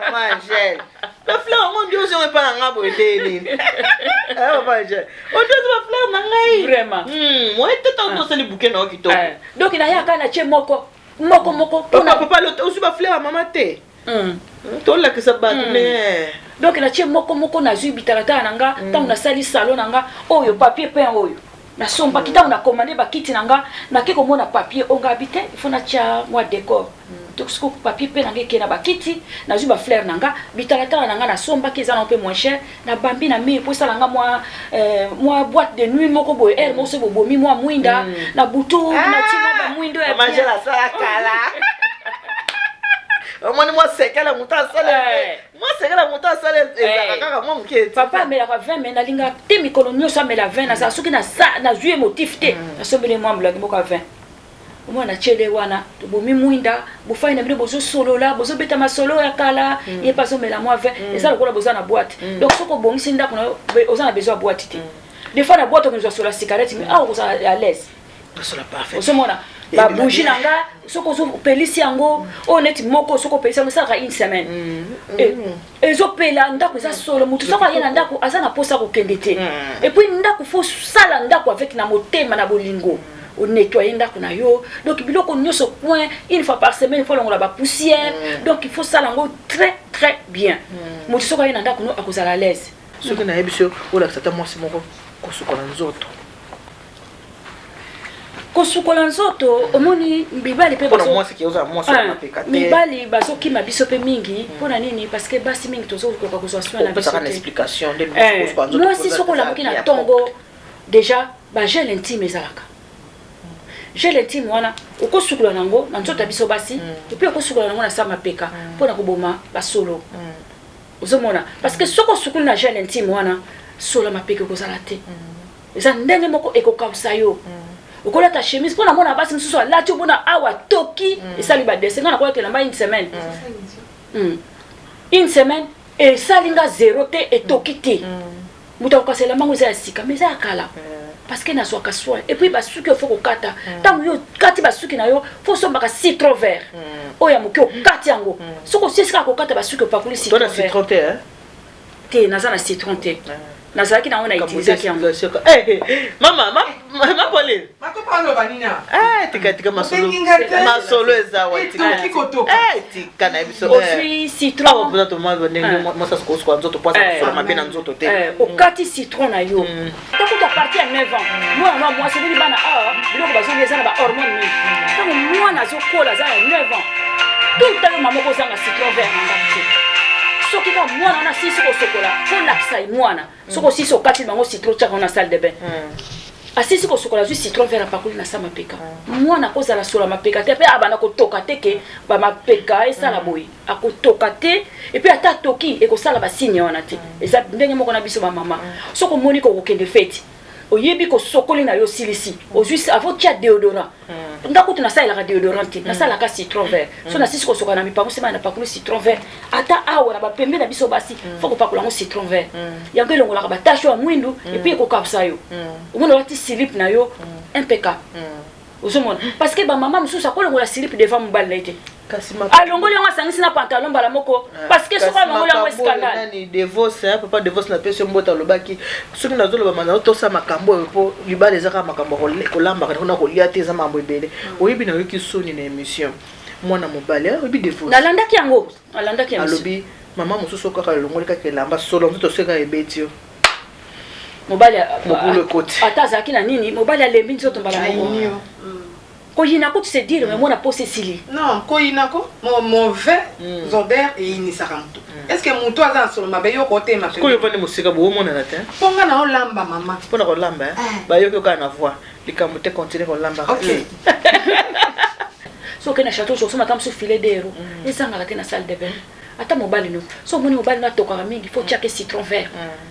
mama Angele, bafleur yango ndi ozongo epa na ngai boye te nini? Ah, mama Angele, ondi ozo bafleur na ngai. Vraiment. Moye te, ntango osali bouquet na yo kitoko. Donc nayaka na tie moko moko moko papa mpona papa ozwi bafleur ya mama te. Tolakisa bato ne. Donc natie moko moko, nazwi bitalatala na nga. Ntango nasali salon na nga oyo, papier peint oyo nasombaki, ntango nakomande bakiti na nga, nake komona papier oyo, nga abi te, il faut natia mwa décor. Donc siko papier mpe na nga eke na bakiti, nazwi bafleur na nga, bitalatala na nga nasombaki, eza nango mpe moins cher, nabambi na mur mpo esala nga mwa boîte de nuit moko boye. Aire moko soki bobomi mwa mwinda na butu, natie mwa bamwindo ya Mama bien. Angele asala kala, omoni mwa sekele moto asala. Mwa sekele moto asala ezalaka kaka mwa moke. Papa amelaka 20, mais nalingaka te mikolo nyonso amela 20. Nazala soki nazwi ye motif te, nasombeli mwa molangi moko ya 20, omwana natiele wana, tobomi mwinda, bofai na bino, bozosolola, bozobeta masolo ya kala, ye mpe azomela mwa 20, eza lokola boza na boîte. Donc soki obongisi ndako na yo, oza na besoin ya boîte te. Des fois na boîte okozwa sola cigarette, mais awa okozala à l'aise. Nasola parfait. Ozomona babougie na nga, soki ozopelisi yango oyo neti moko, soki opelisi yango, esalaka une semaine, ezopela. Ndako eza solo, motu soki aye na ndako aza na mposa kokende te. Et puis ndako, faut sala ndako avec na motema na bolingo, onettoye ndako na yo. Donc biloko nyonso point, une fois par semaine il faut longola bapoussière. Donc il faut sala yango très très bien, motu soki aye na ndako no akozala à l'aise. Soki nayebi so olakisa ata mwasi moko kosukola nzoto. Kosukola nzoto, omoni mibali mpe mpona mwasi ke ozala mwasi Ah, mapeka te. Mibali bazokima biso mpe mingi. Mpona nini? Parce que basi mingi tozokoka kozwa soin na biso opesaka na te. explication nde kosukola nzoto. Mwasi soki olamuki na ntongo, déjà bagel intime ezalaka. Gel intime wana okosukola nango na nzoto ya biso basi, et puis okosukola nango na sa mapeka mpona koboma basolo. Ozomona, parce que soki osukoli na gel intime wana, solo ya mapeka ekozala te. Eza ndenge moko ekokausa yo, okolata chemise. Mpo namona basi mosusu alati, omona awa toki esali badessin. Nga nakolata elamba une semaine, Une semaine esali nga zéro te, etoki te. Moto akokasa elamba ngo eza ya sika, mais eza ya kala, parce que nazwaka soin. Et puis basuki oyo faut kokata, ntango yo okati basuki na yo, faut osombaka citron vert oyo ya moke, okati yango. Soki osilisi kaka kokata basuki, opakoli To citron na vert. Citron te, hein? Te, naza na citron te, nazalaki nango, na utilisaki yango. Mama, ma Pauline. Makopa aloba nini awa? Eh, tika tika masolo. Obengi nga te. Masolo eza wa tika. Etoki kotoka. Eh, tika na biso. Ozwi Awa citron. mpenza toma ndenge mwasi akosukola nzoto po aza kosola mabe na nzoto te. Okati citron na yo, takuta partir ya 9 ans, mwana na mwasi obini bana awa, biloko bazolia eza na bahormone mingi. Ntango mwana azokola, aza na 9 ans, tout le temps yo mama okozanga citron vert na ndako te. Soki kaka mwana wana asilisi kosokola, faut olakisa ye mwana. Soki osilisi, okati bango citron, tiaka na salle de bain. Asilisi kosokola, azwi citron vert, apakoli na sa mapeka. Mwana akozala sola mapeka te, mpe abanda kotoka te ke bamapeka esala boye, akotoka te. Et puis ata atoki, ekosala basigne wana te. Eza ndenge moko na biso bamama. Soki omoni kokokende feti, oyebi kosokoli na yo, osilisi, ozwi avant tia déodorant. Nga kutu nasalelaka déodorant te, nasalaka citron vert. So nasisi kosoka na mipango, nsima napakoli citron vert. Ata awa na bapembe na biso basi, faut kopakola yango citron vert. Yango elongolaka batache ya mwindu, et puis ekokausa yo. Omona olati slip na yo impeccable. Ozomona, parce que bamama mosusu akolongola slip devant mobali na ye te. Kasi Alongoli yango, asangisi na pantalon mbala moko, parce que soki alongoli yango, scandale. Nani, Devos, papa Devos, napesi yo mbote. Alobaki soki nazoloba, nazotosa makambo oyo mpo libala eza kaka makambo ya kolambaka na kolia te, eza makambo ebele. Oyebi, nayoki soni na émission, mwana mobali, oyebi Devos. Nalandaki yango, alandaki yango. Alobi mama mosusu kaka alongoli kaka elamba, solo nzoto soki kaka ebeti yo. Mobali Mobulu ekoti. Ata azalaki na nini, mobali alembi nzoto mbala moko. Koyina kutu, c'est dire, mais mwana posa esili. Non, koyinako mauvais odeur eyinisaka motu. Est ce que motu aza na solo mabe, yo kotema? Sikoyo ovandi mosika, bowomonana te. Mpo nga na olamba, mama. Mpona kolamba, bayoki kaka na voix. Likambo te, continue kolamba. Ok. So okende na Château, osomba ata mosusu filet d'euro, ezangaka te na salle de bain. Ata mobali no, so omoni mobali no atokaka mingi, faut tiaka citron vert.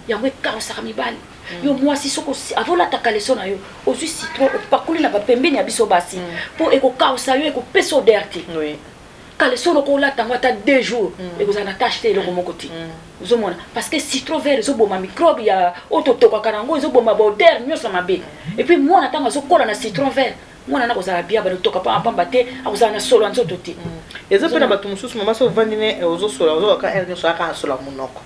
Yango ekausaka mibali. Yo mwasi, soki avolata caleçon na yo, ozwi citron, opakoli na bapembeni ya biso basi, mpo ekokausa yo, ekopesa odeur te. Caleçon okolata yango ata 2 jours, ekozala na tache te, eloko moko te. Ozomona, parce que citron vert ezoboma microbe ya oyo totokaka na yango, ezoboma baodeur nyonso ya mabe. Et puis mwana, ntango azokola na citron vert, mwana na kozala bien, banotoka pamba te, akozala na solo ya nzoto te. Eza mpe na bato mosusu, mama, so ovandi ne ozosola, ozokaka heure nyonso aka asola monoko,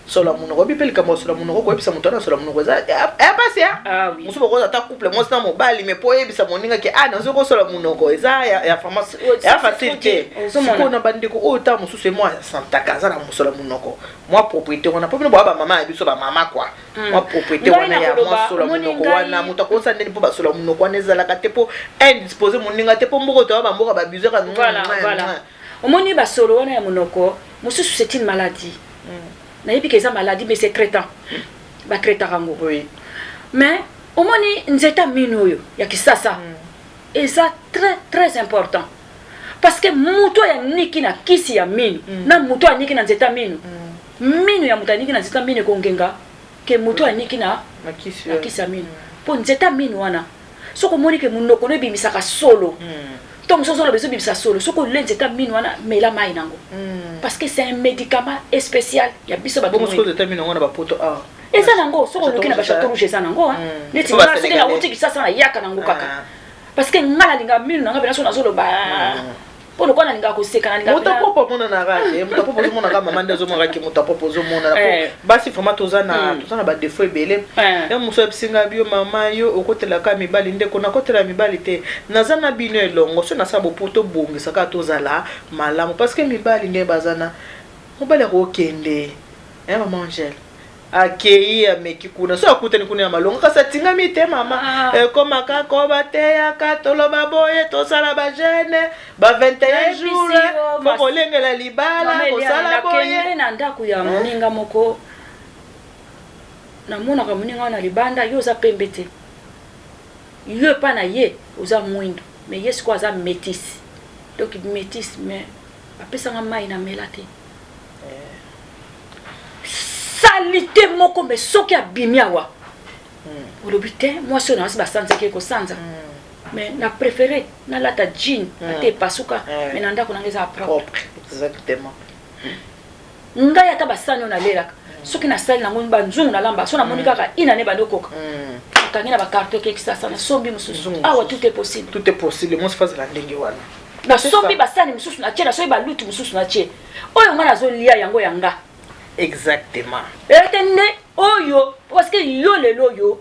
sola monoko. Oyebi mpe likambo ya sola monoko, koyebisa moto wana sola monoko eza ya pasi ya mosusu. Bakoza ata couple, mwasi na mobali, mais mpo oyebisa moninga ke a nazoki kosola monoko, eza ya vraiment ya facile te. Sikoyo na bandeko oyo, ta mosusu ye mwa santaka aza na mosola monoko, mwa propriété wana, mpo bino boya bamama ya biso, bamama kua, mwa propriété wana ya mwa sola monoko wana, moto akosa ndeni mpo basola monoko wana ezalaka te, mpo indispose moninga te, mpo mboka toya bamboka babizaka. Voilà, omoni, basolo wana ya monoko mosusu, c'est une maladie. Nayebi ke eza maladie, mais c'est traitant, batraitaka yango. Mais omoni, nzete ya mino oyo ya kisasa eza très très important, parce que moto oyo aniki na kisi ya mino na moto oyo aniki na nzete ya mino, mino ya moto aniki na nzete ya mino ekongenga ke moto oyo aniki na kisi ya mino. Mpo nzete ya mino wana, soki omoni ke monoko no ebimisaka solo, ntongo mosusu ozoloba ezobimisa solo, soki olie nzete ya mino wana, mela mai nango, parce que c'est un médicament spécial ya biso bato. Eza nango, soki oluki na bachateau rouge, eza nango. Neti nga, soki nauti Kisasa, nayaka nango kaka, parce que nga nalinga mino nanga mpena. So nazoloba mpo lokola nalingaka koseka, nalinga. Moto apopo amonanaka te, moto apopo ozomonaka mama nde ozomonaka moto apopo ozomonana. Basi vraiment toza na badéfauts ebele. Ya mosu ayebisinga bio: "Mama, yo okotelaka mibali." Ndeko, nakotela mibali te, naza na bino elongo. So nasala bopo, tobongisa kaka, tozala malamu, parce que mibali nde baza na mobali akokende. Mama Angele akei, ameki kuna, so akutani kuna ya malongo, kasi atingami te. Mama, ekomaka ko bateyaka, toloba boye, tosala bajeûne ba 21 jours po kolengela libala, kosala boye. Na ndako ya moninga moko, namonaka moninga wana libanda. Yo oza pembe te, yo epa na ye oza mwindo, mais ye sikoyo aza métis, donc métis, mais apesanga mai na mela te, saleté moko. Mais soki abimi awa, olobi te mwasi oyo na wasi basanzaki ekosanza. Mais na préféré nalata jean ate epasuka, mais na ndako nanga eza propre. Exactement. Ngai ata basani oyo nalelaka, soki nasali nango banzungu, nalamba, so namoni kaka inane bandi okoka, akangi na bacarton, ekekisasa, nasombi mosusu. Awa tout est possible. Tout est possible. Mwasi fazala ndenge wana. Nasombi basani mosusu natie, nasombi balutu mosusu natie. Oyo ngai nazolia yango ya nga. Exactement. Ete nde oyo, parce que yo lelo oyo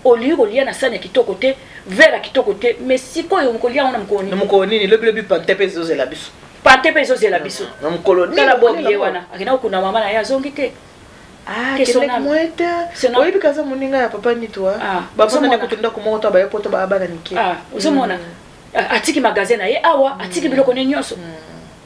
olingi kolia na sani ya kitoko te, verre ya kitoko te, mais sikoyo kolia yango na mokolo nini? Na mokolo nini? Lobilobi pante mpe ezozela biso. Pante mpe ezozela biso. Na mokolo nini? Tala bobi ye wana akenda kokunda mama na ye, azongi te. Kendeki te, oyebi kaza moninga ya papa Nitwa, bafanda kutu ndako moko to baye poto, baya bana mike. Ozomona, atiki magasin na ye awa, atiki biloko ne nyonso.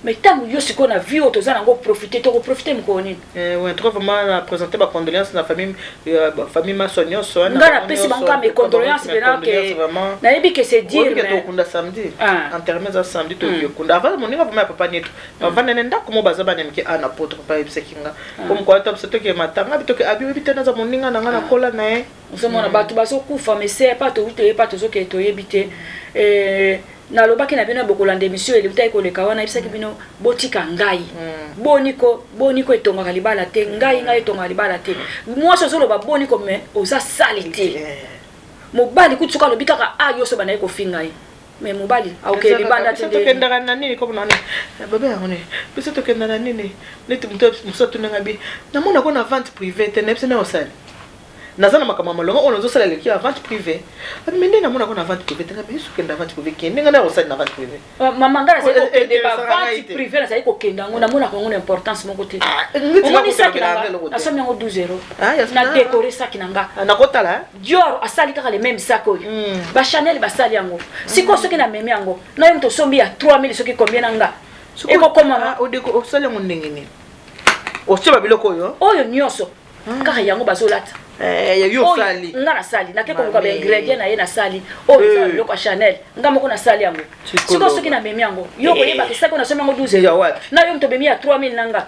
Mais ntango yo sikoyo na vie oyo toza nango, profite, tokoprofite mokolo nini? Ouais, trop vraiment na présenter ba condoléances na famille maso nyonso. Nga napesi bango kaka mes condoléances mpena ke nayebi ke c'est dire. Mais tokunda samedi, enterrement eza samedi, tokekunda avant moninga vraiment ya papa Neto. Bavanda na ndako mo, baza bana mike a na poto. Papa ayebisaki nga po mokolo ata biso toke matanga, abi toke, abi oyebi te, naza moninga na nga, nakola na ye. Ozomona bato bazokufa, mais se pa towi, toyebi pa tozokende, toyebi te. Nalobaki na bino, bokolanda émission elutaki koleka wana, yebisaki bino botika ngai. Boniko boniko etongaka libala te. Ngai ngai etongaka libala te. Mwasi ozoloba boniko, mais oza sali te. Mobali kutu soki alobi kaka a yo so banaye kofinga ye, mais mobali akokende libanda te. Tokendaka na nini? Comme nani babe yango nini? Biso tokenda na nini? Neti moto mosusu atunanga bi namonako na vente privée te, nayebisi na osali naza na makambo ya malonga oyo nazosala eleki ya vente privée. Abi me nde namonako na vente privée te. Nga me okenda vente privée, kende, nga na osali na vente privée. Mama, nga nazali kokende bavente privée, nazali kokende yango, namonaka yango na importance moko te. Omoni saki na nga, nasomi yango 12 euro, na décoré saki na nga. Nakotala. Dior asali kaka le même sac oyo, bachanel basali yango. Sikoyo soki namemi yango na yo moto osombi ya 3000, soki combien na nga ekokomama. Osali yango ndenge nini? Otie babiloko oyo? Oyo nyonso kaka yango bazolata. Yo osali? Nga nasali, nake koluka baingrédient na ye, nasali oyo eza biloko ya Chanel, nga moko nasali yango. Sikoyo soki namemi yango, yo koyebaka saki oyo nasomi yango 12 na yo moto omemi ya 3000 na nga.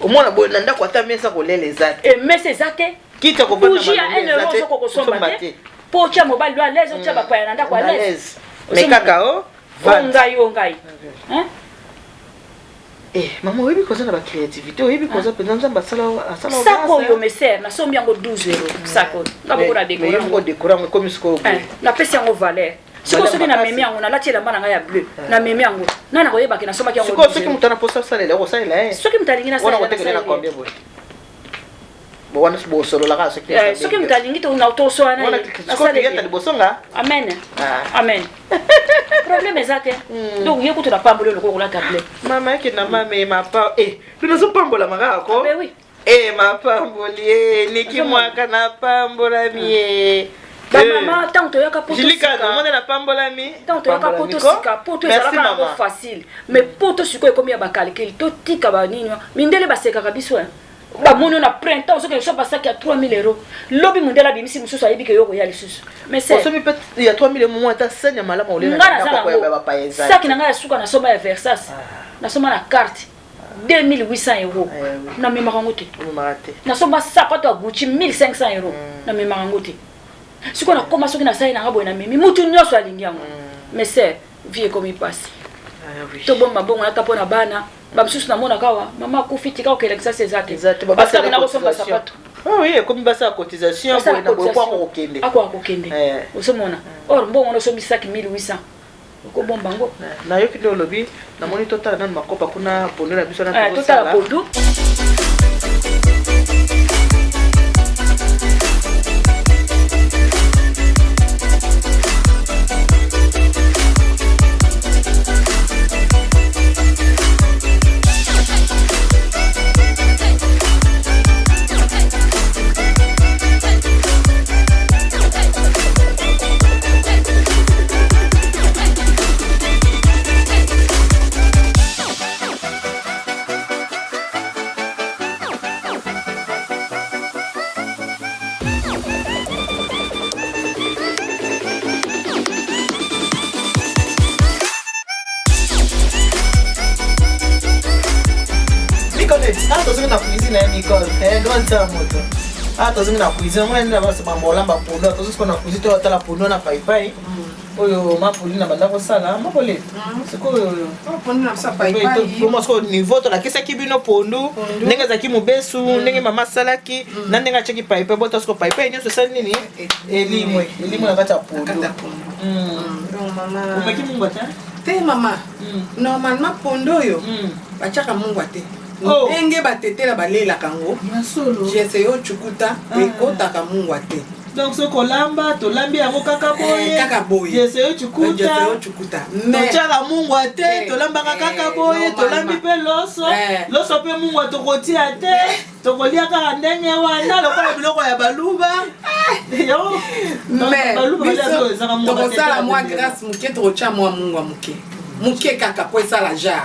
Omona boye na ndako, ata mesa kolela eza te. Mesa eza te. Kiti ya bougie ya 1 euro ozoko kosomba te, mpo otya mobali lo à l'aise, otya bapaya na ndako à l'aise. Mais kaka o O ngai, o ngai. Eh, mama oyebi koza na bacréativité, oyebi koza mpenza Nzambe asala asala. Sako oyo, meser, nasombi yango 12 euro sako nga moko na décorer yango. Décorer yango ekomi sikoyo boye. Napesi yango valeur. Sikoyo soki namemi yango, nalati elamba na ngai ya bleu, namemi yango, nani akoyebake nasombaki yango? Sikoyo soki moto ana mposa asalela, okosalela ye? Soki moto alingi, wana kotekela na combien boye? Bo wana bosololaka soki Soki moto alingi, toswana. Yata liboso nga. Amen, amen, problème eza te. Donc ye kutu napamboli oloko kolata bleu. Mama yake na mame mapa e bino ozopambolama kaka ko. Ben oui. E mapamboli e niki mwaka napambolami e. Bamama, ntango toyaka poto, omona napambolami. Ntango toyaka poto sika, poto ezalaka yango facile, mais poto sikoyo ekomi ya bacalcul. Totika banini, mindele basekaka biso. Bamoni na printemps ozokende so basaki ya 3000 euro, lobi mondele abimisi mosusu, ayebi ke yo koya lisusu. Mais osomi mpe ya 3000 mo ata sani ya malamu. Nga naza nango, saki na ngai ya suka nasomba ya Versace, nasomba na carte 2800 euro, namemaka yango te. Nasomba sapato ya Gucci 1500 euro, namemaka yango te. Sikoyo nakóma, soki nasali nanga boye, namemi, mutu nyonso alingi yango. Mais sœur, vie ekomi mpasi, tobomba mbongo nata mpo na bana. Bamosusu namonaka awa, mama akufi, tika okelekisa, eza te parce que nakosomba sapato. Oui, ekomi basala cotisation boye na boye po akokokende. Akoka kokende, ozomona. Or mbongo wana osombi saki 1800, okobomba yango. Nayoki nde olobi, namoni totala nanu makopa kuna, pondu na biso. Na totala pondu. Nicolette, ah, tozongi na cuisine ya Nicole, grande sœur moto. Ah, tozongi na cuisine, omona nde na bambo olamba pondu. Tozoki sikoyo na cuisine, toyotala pondu na paipai oyo mapoli na banda kosala mapoli sikoyo. Sikoyo niveau tolakisaki bino pondu ndenge ezalaki mobesu, ndenge mama asalaki na ndenge atiaki paipai. Bota sikoyo paipai nyonso esali nini, elimwe, elimwe na kati ya pondu. Omeki mungwa te? Te mama, normalement pondu oyo batiaka mungwa te. Ndenge batetela balelaka yango, jese yo cukuta, ekotaka mungwa te. Donc soki olamba, tolambi yango kaka boye. Kaka boye. Jese yo cukuta, totiaka mungwa te, tolambaka kaka boye. Tolambi mpe loso, loso mpe mungwa tokotia te, tokolia kaka ndenge wana lokola biloko ya baluba. Mais tokosala mwa grâce moke, tokotia mwa mungwa moke moke kaka po esala genre.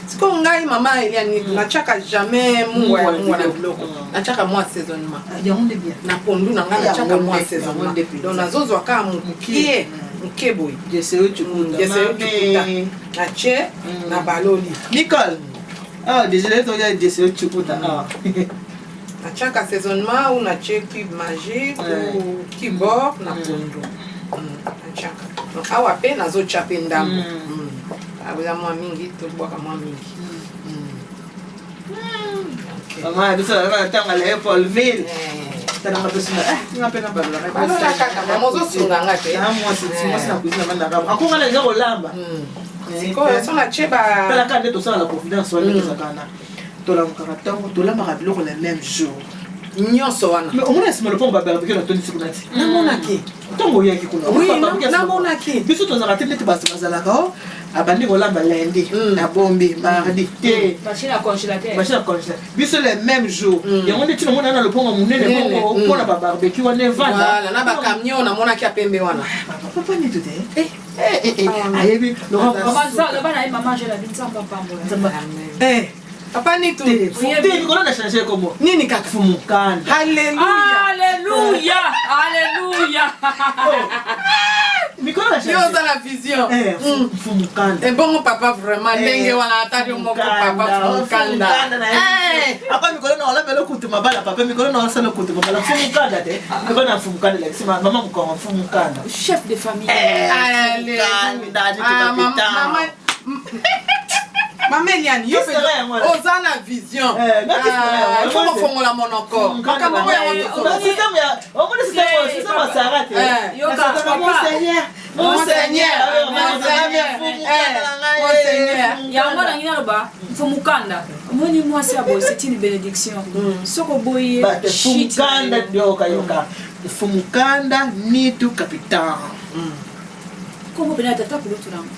Sikoyo ngai, mama Eliani, natiaka jamais mungwa ya mungwa na biloko. Natiaka mwa assaisonnement na pondu na ngai, natiaka mwa assaisonnement. Donc nazozwa kaka moke moke boye, jeseyo cukuta, natie na baloli. Nicole, ah, désolé, tolia jeseyo cukuta. Natiaka assaisonnement ou natie cube magique ou kibor na pondu, natiaka. Donc awa mpe nazotya mpe ndambo, eza mwa mingi, tobwaka mwa mingi. Mama biso na ntango ya Léopoldville, talanga mpe nga mpe nabalolaka. Balola kaka mama, ozosunga nga te. Mwasi mwasi na cuisine avandaka, akonga na eza kolamba. Sikoyo so natie ba Talaka nde tosala na confidence wana, tozalaka na tolamukaka ntango tolambaka biloko le même jour. Nyonso wana. Mais omona nsima lopango babarbecue natondisi kuna ti. Namonaki. Ntango oyaki kuna. Oui, namonaki. Biso tozalaka te neti bato bazalaka o abandi kolamba lundi, abombi mardi te. Machine ya congélateur. Machine ya congélateur. Biso le même jour, yango nde ntina omona na lopango monene bongo mpona babarbecue wana evanda. Na bacamion namonaki ya pembe wana. Papa nito te ayebi. Loba na ye, mama Angela, Nzambe apambola. Papa Nitu. Te, likolo na change kombo. Nini kaka? Fumukanda. Halleluya. Alleluya, alleluya. Mikolo na Yo oza na vision. Fumukanda. Ebongo papa vraiment ndenge wana atali yo moko, papa Fumukanda. Apa mikolo na olambela okutu mabala, papa mikolo na osala okutu mabala, Fumukanda te, mikolo na Fumukanda lakisi mama mokongo Fumukanda. Chef de famille. Fumukanda. Ah, mama. Mama Eliane, yo Kisi na ngai yango wana. oza na vision. Eh, nga kisi na ngai yango Ah, il faut wana. kofongola monoko. Makambo yango yango tozoloba. Système ya omoni système Eh, système ya papa. Sarah te. Eh. Yoka, Nasaka papa. mon Seigneur, mon Mon Seigneur, Seigneur, mon mon Seigneur, eh, mon Seigneur. Yango nangi naloba mfo mokanda omoni mwasi ya boye, c'est une bénédiction soki oboyi ye. Bate Shit. fumukanda, yoka yoka. Fumukanda nitu capital. Kombo pene ya tata kulutu nango.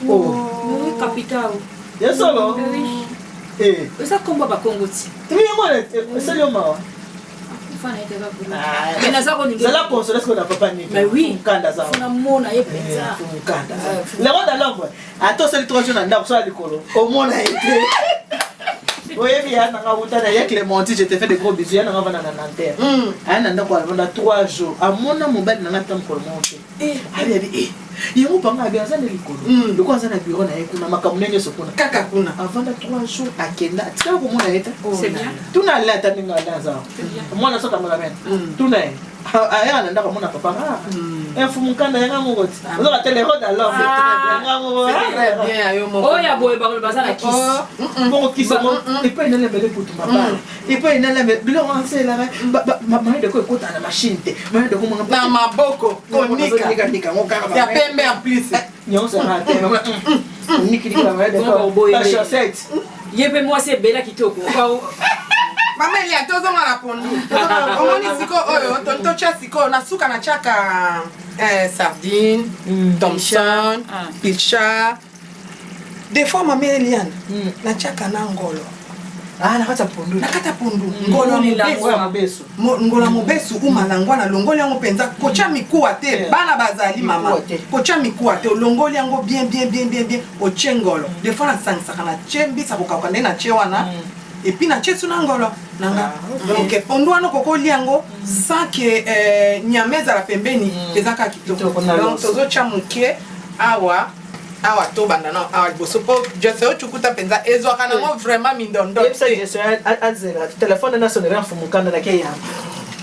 Oh. Oui, capital. Ya solo? Oui. Eh. Eza kombo ya bakongo ti. Timi yango esali yo mawa. Akufa na ye tata kulutu. Ah. Mais naza kolinga. Zala consolé ce qu'on a papa nitu. Mais oui. Fumukanda za. Funa mona ye mpenza. Fumukanda. Le roi de l'ombre. Ata osali 3 jours na ndako so ya likolo. Omona ye te. Oyebi ya nanga wuta na ya Clémentine, je te fais de gros bisous. Ya nanga vanda na Nanterre. Aya na ndako avanda 3 jours. Amona mobali nanga ata mokolo moko te. Abi abi eh. Yango panga abi aza na likolo. Lokola aza na bureau na ye kuna, makambo ne nyonso kuna. Kaka kuna. Avanda 3 jours, akenda, atikala komona ye te. C'est bien. Tuna ale ata ndenge ale aza. Mwana soki amola mene. Tuna ye. Ayaka na ndako amona papa rare. Mfumukanda yanga moko ti. Ozoka te le roi d'alors. Yanga moko. C'est très bien ya yo moko. Oyo ya boye bakoloba baza na kisi. Oh, Bongo kisi yango epai nalemele kutu mabala, epai nalemele biloko anselaka mayedeko ekota na machine te, mayedeko mona. Na maboko konika. Konika yango kaka. Ya pembe en plus. Nyonso yanga te nikinika Bongo mayedeko boye. ba chaussette. Ye mpe mwasi ebela kitoko. Mama Elia, tozonga na pondu. Omoni sikoyo oyo totya sikoyo na suka, natiaka sardine, thomson, Ah. pilchard. Des fois, mama Eliane, natiaka na ngolo. Ah, na kati ya pondu. Na kati ya pondu, ngolo ya Ngolo. mobesu. Oyo ya mobesu. Ngolo ya mobesu umalangwa, nalongoli yango mpenza, kotya mikuwa te. Bana bazali mama. Mikuwa te. Kotya mikuwa te, olongoli yango bien bien bien bien bien, otie ngolo. Des fois nasangisaka, natie mbisa kokauka nde natie wana, et puis natie su na ngolo nanga. Donc pondu wana okoki olia yango sans que nyama ezala pembeni, eza kaka kitoko. Kitoko na Donc loso. tozotya moke awa awa, tobanda na awa liboso mpo jese ocukuta mpenza ezwaka nango vraiment mindondo. Yebisa Jesu azela telefone nasonela mfumukanda nake yamba.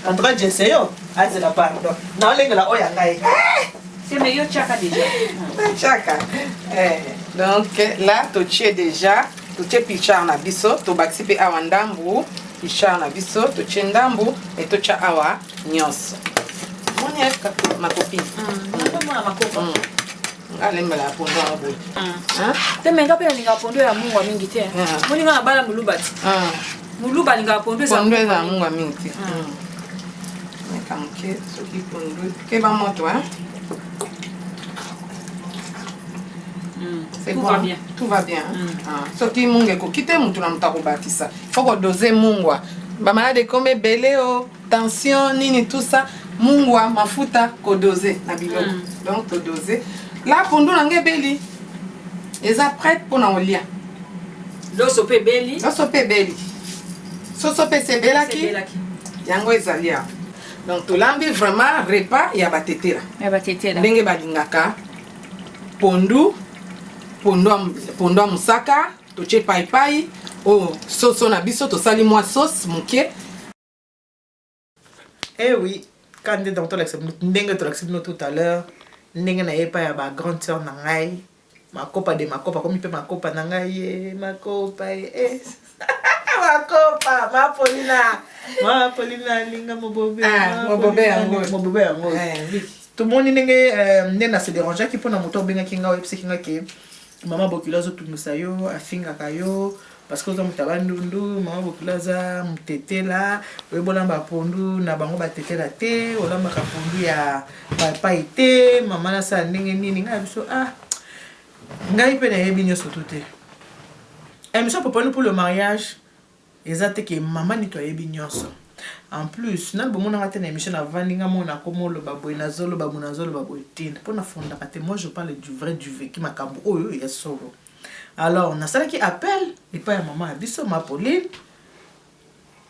En tout cas Jese yo azela, pardon, naolengela oyo ya ngai. Te, mais yo tiaka déjà. Tiaka. Donc là totie déjà, totie pilchard na biso, tobakisi mpe awa ndambu pilchard na biso, totie ndambu e totya awa nyonso. Moni ma copine? Nazomona makopa. Alembela ya pondu yango boye. Hein? Te, mais nga mpe nalingaka pondu ya mungwa mingi te. Moninga na bala moluba ti. Moluba alingaka pondu eza. Pondu eza mungwa mingi te. Meka moke soki pondu keba moto, hein? C'est Tout bon. va bien. Tout va bien. Ah. Soki munga ekoki te, mutu na moto akobakisa. Faut kodose mungwa. Bamalade ekomi ebele o tension nini tout ça, mungwa, mafuta, kodose na biloko. Donc todose la pondu na nga ebeli, eza prête mpona kolia. Loso mpe ebeli. Loso mpe ebeli, soso mpe esi ebelaki. Ebelaki. Yango ezali awa. Donc tolambi vraiment repas ya batetela. Ya batetela. Ndenge balingaka pondu, pondu ya mosaka, totie paipai oyo, soso na biso, tosali mwa sauce moke. Eh oui, quand nde donc tolakisa bino ndenge tolakisi bino tout à l'heure, ndenge nayepa ya bagrande sœur na ngai makopa de makopa komi mpe makopa na ngai ye makopa ye eh. Makopa mapolina, mapolina alinga mobobe. Ah, mobobe yango. Mobobe yango. Eh, oui. Tomoni ndenge nde na se dérangeaki mpona moto abengaki ngai, oyebisaki nga ke mama bokilo azotungisa yo, afingaka yo parce que oza moto ya Bandundu, mama bokilo aza motetela, oyebi olamba pondu na bango batetela te, olambaka pondu ya papai te. Mama, nasala ndenge nini? Ngai na biso, ah, ngai mpe nayebi nyonso tu te. Émission Poponi pour le mariage eza te ke mama nito ayebi nyonso. En plus nani bomonanga te na émission navandi nga mona akoma oloba boye, nazoloba boye, nazoloba boye te mpo nafondaka te. Moi je parle du vrai, du vécu, makambo oyo ya solo. Alors nasalaki appel epai ya mama ya biso ma Pauline.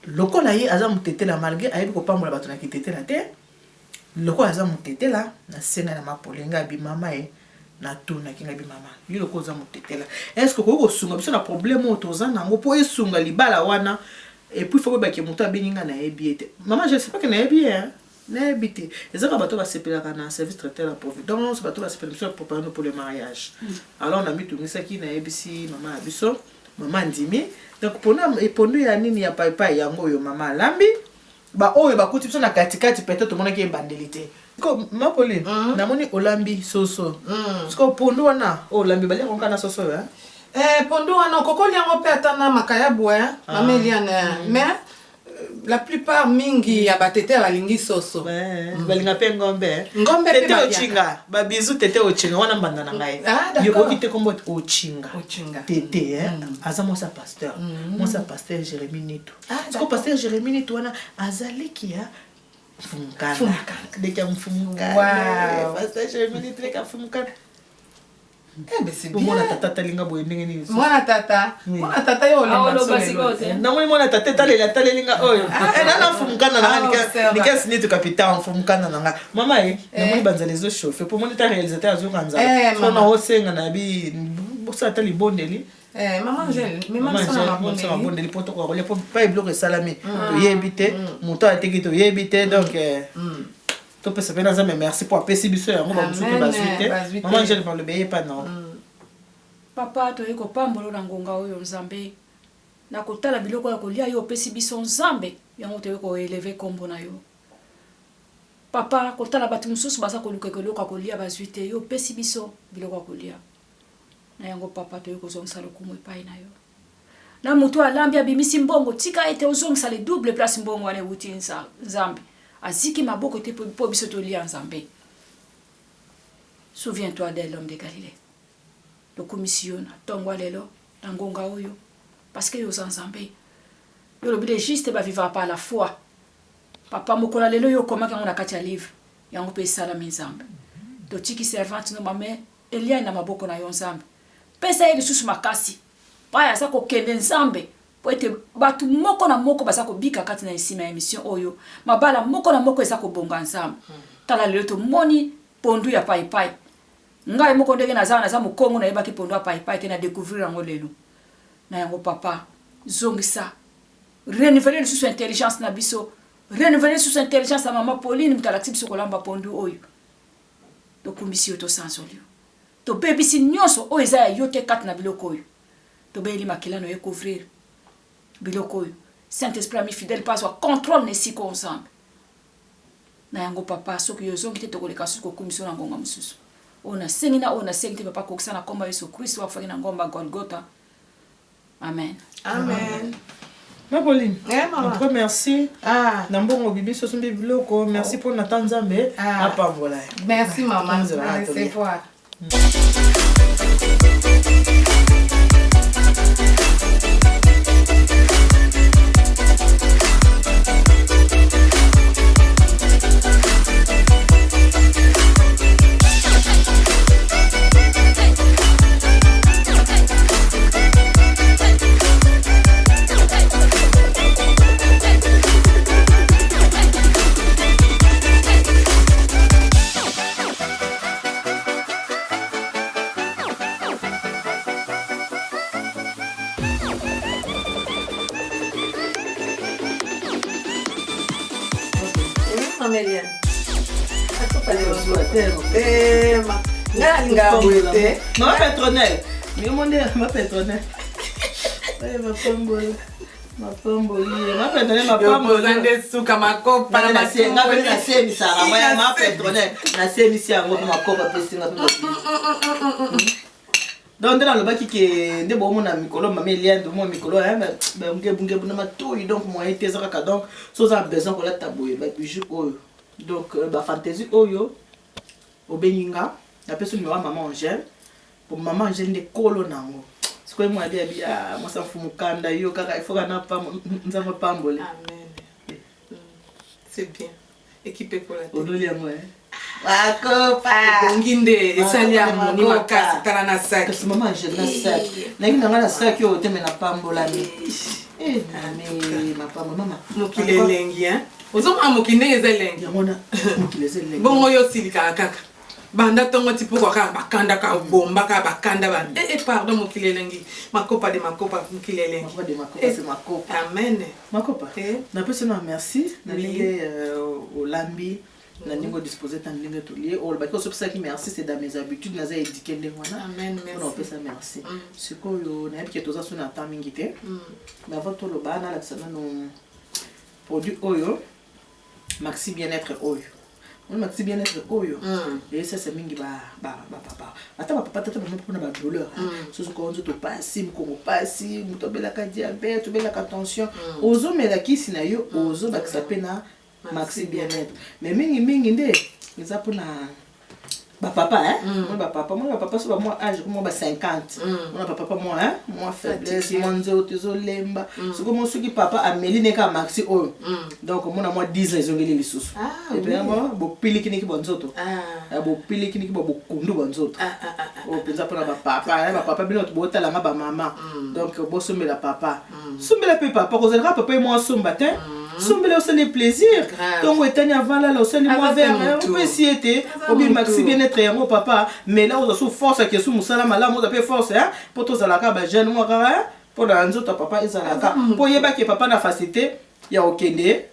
Lokola ye aza motetela, malgré ayebi kopambola bato na kitetela te, lokola aza motetela, nasenga na ma Pauline. Ngai abi mama ye natunaki ngai bi mama yo lokola oza motetela, est ce que okoki kosunga biso na problème oyo toza nango mpo esunga libala wana? Et puis faut boyebake moto abengi ngai nayebi ye te. Mama, je sais pas ke nayebi ye, hein? Nayebi te. Eza kaka bato basepelaka na service traiteur ya providence, bato basepela biso ya propagande pour le mariage. Alors namitungisaki, nayebisi mama na biso, mama andimi. Donc pona pondu ya nini ya paipai yango oyo mama alambi, ba oyo bakuti biso na katikati peut-être tomonaki ebandeli te. Sikoyo mama Pauline, namoni olambi soso. Sikoyo pondu wana oyo olambi baliaka yango kaka na soso oyo hein? Eh, pondu wana okoki kolia yango mpe ata na makayabu hein, mama Eliane, mais la plupart mingi ya batete balingi soso. Balinga mpe ngombe. Ngombe mpe. Tete Ochinga, ba bisous tete Ochinga wana mbanda na ngai. Ah, d'accord. Oyoki te kombo Ochinga. Ochinga. Tete hein, aza mwasi ya pasteur. Mwasi ya pasteur Jérémie Nitu. Siko pasteur Jérémie Nitu wana azaliki ya Mfumukanda. Leki ya Mfumukanda. Wow. Pasteur Jérémie Nitu leki ya Mfumukanda. Eh ben c'est bien. Mwana tata talinga boye ndenge nini? Mwana tata. Mwana tata yo olemba sikoyo te. Namoni mwana tata etalela atalelinga oyo. Eh nana mfumukanda na nga nikasi nitu capitaine mfumukanda na nga. Mama ye namoni banzala ezo chauffer po moni ta réalisateur azoka nzala. So na osenga na bi bosala ata libondeli. Eh, maman Angèle, mema biso na mabondeli mabondeli po tokoka kolia po pa biloko esalami toyebi te moto ateki toyebi te donc topesa mpe na Nzambe merci mpo apesi biso yango, bamosusu mpe bazwi te. Mama Angele, maloba eye epai na yo. Papa, toyei kopambola yo na ngonga oyo, Nzambe, na kotala biloko ya kolia yo opesi biso, Nzambe, yango toyei ko elever kombo na yo. Papa, kotala bato mosusu baza koluka eloko ya kolia bazwi te, yo opesi biso biloko ya kolia. Na yango, Papa, toyei kozongisa lokumu epai na yo. Na moto alambi abimisi mbongo, tika ete ozongisa le double place mbongo wana ewuti. Nzambe aziki maboko te mpo biso tolia. Nzambe, souviens-toi de l'homme de Galilée. Tokumisi yo na ntongo ya lelo, na ngonga oyo, parce que yo oza Nzambe. Yo olobi le juste bavivaka par la foi. Papa, mokolo ya lelo yo okomaki yango na kati ya livre yango mpe esalami. Nzambe, totiki servante no mame Eliane na maboko na yo. Nzambe, pesa ye lisusu makasi paya aza kokende, Nzambe, po ete bato moko na moko baza kobika kati na nsima ya émission oyo, mabala moko na moko eza kobonga. Nzambe, tala lelo tomoni pondu ya paipai. Ngai moko ndenge naza mokongo, nayebaki pondu ya paipai te, na découvrir yango lelo. Na yango, papa, zongisa, renouveler lisusu intelligence na biso, renouveler lisusu intelligence ya mama Pauline, moto alakisi biso kolamba pondu oyo. Tokumbisi yo, tosanzoli yo, tobebisi nyonso oyo eza ya yo te kati na biloko oyo. Tobeyeli makila na yo couvrir biloko oyo. Saint Esprit, ami fidèle, mpe azwa contrôle na esika oyo, Nzambe. Na yango, papa, soki yo ozongi te, tokoleka susu kokumisa yo na ngonga mosusu. Oyo nasengi na oyo nasengi te, papa, kokisa na komba Yesu Kristo akufaki na ngomba Golgotha. Amen. Amen. Ma Pauline, Eh, mama. en tout cas merci. Ah. Na mbongo bibi osombi biloko, merci mpo na ta Nzambe Ah. apambola ye. Merci maman. Nzela, À tolia. recevoir. Mama Eliane. Eh, ngai alingaka boye te. Mama Petronel, mimo nde mama Petronel. Eh, mapamboli, mapamboli, mama Petronel, mapamboli. Yokoza nde suka makopa na Nga mpe matumboli. nasemisaka mwa mama Petronel, nasemisi yango mpe makopa apesinga mpe. Donc nde nalobaki ke nde bomona mikolo mama Eliane, bomona mikolo bangebungebu na matoi, donc moyen te eza kaka. Donc so oza na besoin kolata boye, babijou oyo, donc bafantaisie oyo, obengi nga, napesi numéro ya mama Angèle, po mama Angèle nde kolo nango. Sikoyo mwana abi abi mwasi mfumu kanda yo kaka ifoka na Nzambe apambole. Amen. C'est bien. Équipe ekola te. Ololi yango e makopa. Ebongi nde esali harmonie makasi. Tala na saki. Kasi mama Angèle na saki nayebi na ngai na saki oyo te, me napambolami. Eh, mame mapambo mama. Mokili elengi, hein? Ozomona mokili ndenge eza elengi. Yango wana mokili eza elengi. Bongo yo osilikaka kaka. Banda tongo ti pokwa kaka bakanda kaka bomba kaka bakanda ba eh, eh pardon mokili elengi makopa de makopa mokili elengi. Makopa de makopa eh, c'est makopa. Amen. Makopa. Eh. Napesi na merci na Oui. ndenge olambi na ndenge odispose ta ndenge tolie olobaki osopisaki merci c'est dans mes habitudes naza éduqué ndenge wana. Amen, Mpona merci. opesa merci. Sikoyo nayebi ke toza so na temps mingi te. Mais avant toloba nalakisa nano produit oyo maxi bien-être oyo. Oyo maxi bien-être oyo esasa mingi ba ata bapapa tata bama mpona badouleur soki ko nzoto pasi mokongo pasi moto abelaka diabète obelaka tension ozomela kisi na yo ozobakisa mpe na maxi bien-être mais mingimingi nde eza mpona bapapa hein mona bapapa mona bapapa so bamwa âge mwa ba 50 mona bapapa mwa hein mwa faiblesse Fatigué. mwa nzoto ezolemba sikoyo mo soki papa ameli ne kaka maxi oyo donc omona mwa 10 ans ezongeli lisusu Ah, epe yango bopilikiniki bwa nzoto Ah. Ah, bopilikiniki bwa bokundu bwa nzoto Ah, ah, ah, oyo mpenza mpona bapapa eh, bapapa bino bato botalanga bamama donc bosombela papa sombela mpe papa kozalaka papa ye mwa asomba te sombela osali plaisir Grave. ntongo etani avalala osali mwa Aza mpe verre motu. opesi ye te Aza obi motu. maxi bien-être yango papa mais là oza su force ake su mosala malamu oza mpe force hein, mpo tozalaka bajeune mwa kaka hein, mpo na nzoto ya papa ezalaka Aza motu. mpo oyebaki papa na facilité ya kokende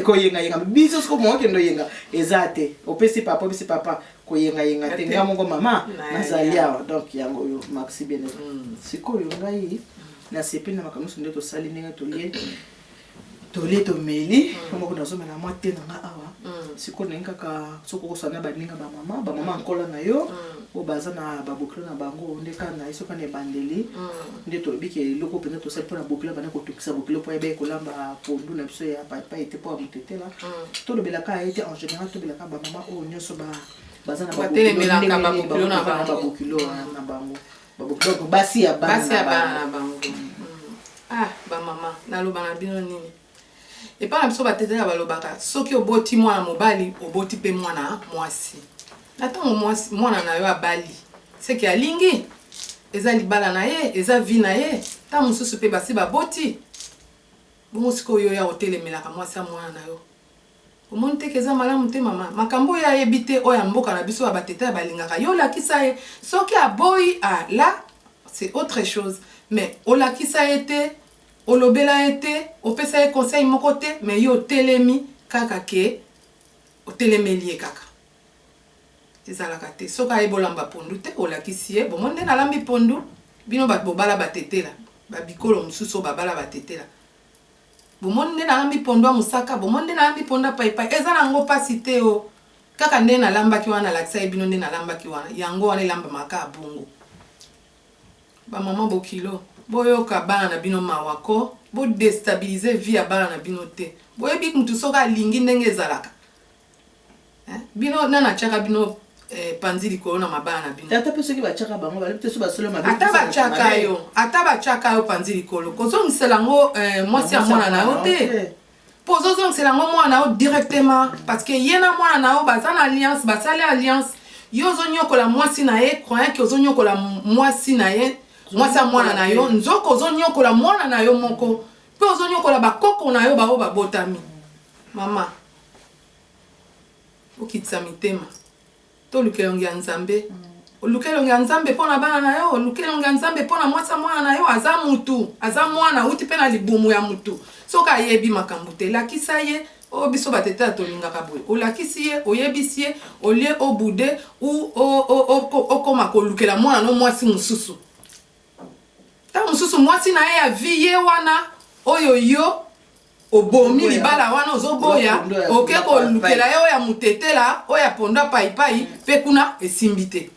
koyengayenga biso siko mo okende oyenga eza te opesi papa opesi papa koyengayenga te Te. nga moko mama Na nazali ya. awa donc yango oyo maxi bien-être sikoyo ngai nasepeli na makambo nyonso nde tosali ndenge tolie tolie tomeli mm. moko nazomela mwa te na nga awa sikoyo ndenge kaka soki okosana na baninga bamama bamama nkola na yo oyo baza na babokilo na bango nde kaka na ye soki na ebandeli nde tolobi ke eloko mpenza tosali mpona bokilo banda kotokisa bokilo mpo ayeba kolamba pondu na biso ya paipai te mpo ya motetela tolobelaka ye te en général tobelaka bamama oyo nyonso baza na Batelemelaka babokilo na bango. babokilo na bango Babokilo, donc basi ya bana basi ya na bana bango na bango ah bamama naloba na bino nini epai na biso batetela balobaka soki oboti mwana mobali oboti mpe mwana mwasi na ntango mwasi mwana na yo abali seke alingi eza libala na ye eza vie na ye ntango mosusu mpe basi baboti bongo sikoyo oyo ya kotelemelaka mwasi ya mwana na yo omoni teke eza malamu te mama makambo oyo ayebi te oyo ya mboka na biso ya bateta ya balingaka yo olakisa ye soki aboyi ah, là c'est autre chose mais olakisa ye te olobela ye te opesa ye conseil moko te mais yo otelemi kaka ke otelemeli ye kaka ezalaka te soki ayebi olamba pondu te olakisi ye bomoni nde nalambi pondu bino bato bobala batetela babikolo mosusu oyo babala batetela bomoni nde nalambi pondu ya mosaka bomoni nde nalambi pondu ya paipai eza nango mpasi te o kaka nde nalambaki wana nalakisa ye bino nde nalambaki wana yango wana elambamaka ya bongo bamama bokilo boyoka bana na bino mawa ko bodéstabiliser vie ya bana na bino te boyebi mutu soki alingi ndenge ezalaka Eh, bino nani atiaka bino panzi likolo na mabala na bino ata mpe soki batiaka bango balobi te so basolo mabe ata batiaka yo ata batiaka yo panzi likolo kozongisela yango mwasi ya mwana na yo te mpo ozozongisela yango mwana na yo directement parce que ye na mwana na yo baza na alliance basali alliance yo ozonyokola mwasi na ye croyant ke ozonyokola mwasi na ye mwasi ya mwana na yo nzoka ozonyokola mwana na yo moko mpe ozonyokola bakoko na yo bao babotami mama okitisa mitema toluka elongi ya nzambe oluka elongi ya nzambe mpo na bana na yo oluka elongi ya nzambe mpo na mwasi ya mwana na yo aza mutu aza mwana auti mpe na libumu ya mutu soki ayebi makambo te lakisa ye oyo biso batete tolingaka boye olakisi ye oyebisi ye olie obude ou okoma kolukela mwana no mwasi mosusu ntango mosusu mwasi na ye ya vie ye wana oyo yo obomi libala wana ozoboya oke kolukela ye oyo ya motetela oyo ya pondu ya paipai mpe kuna esimbi te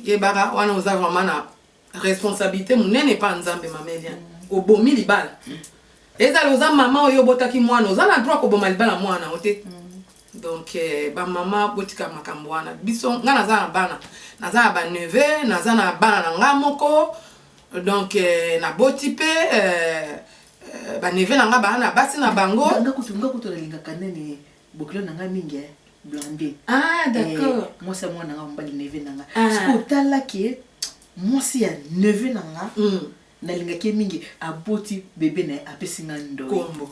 yebaka wana oza vraiment na responsabilité monene epa nzambe mama Eliane obomi libala ezala oza mama oyo obotaki mwana oza na droit koboma libala mwana o te donc bamama botika makambo wana biso nga naza na bana naza na baneveux naza na bana na nga moko donc naboti mpe baneveux na nga baa na basi na bango nga kutu nalingaka nini bokilo na nga mingi blonde ah d'accord mwasi ya mwana na nga mobali neveu na nga soki otalaki mwasi ya neveu na nga nalingaki ye mingi aboti bebe na ye apesi nga ndoi kombo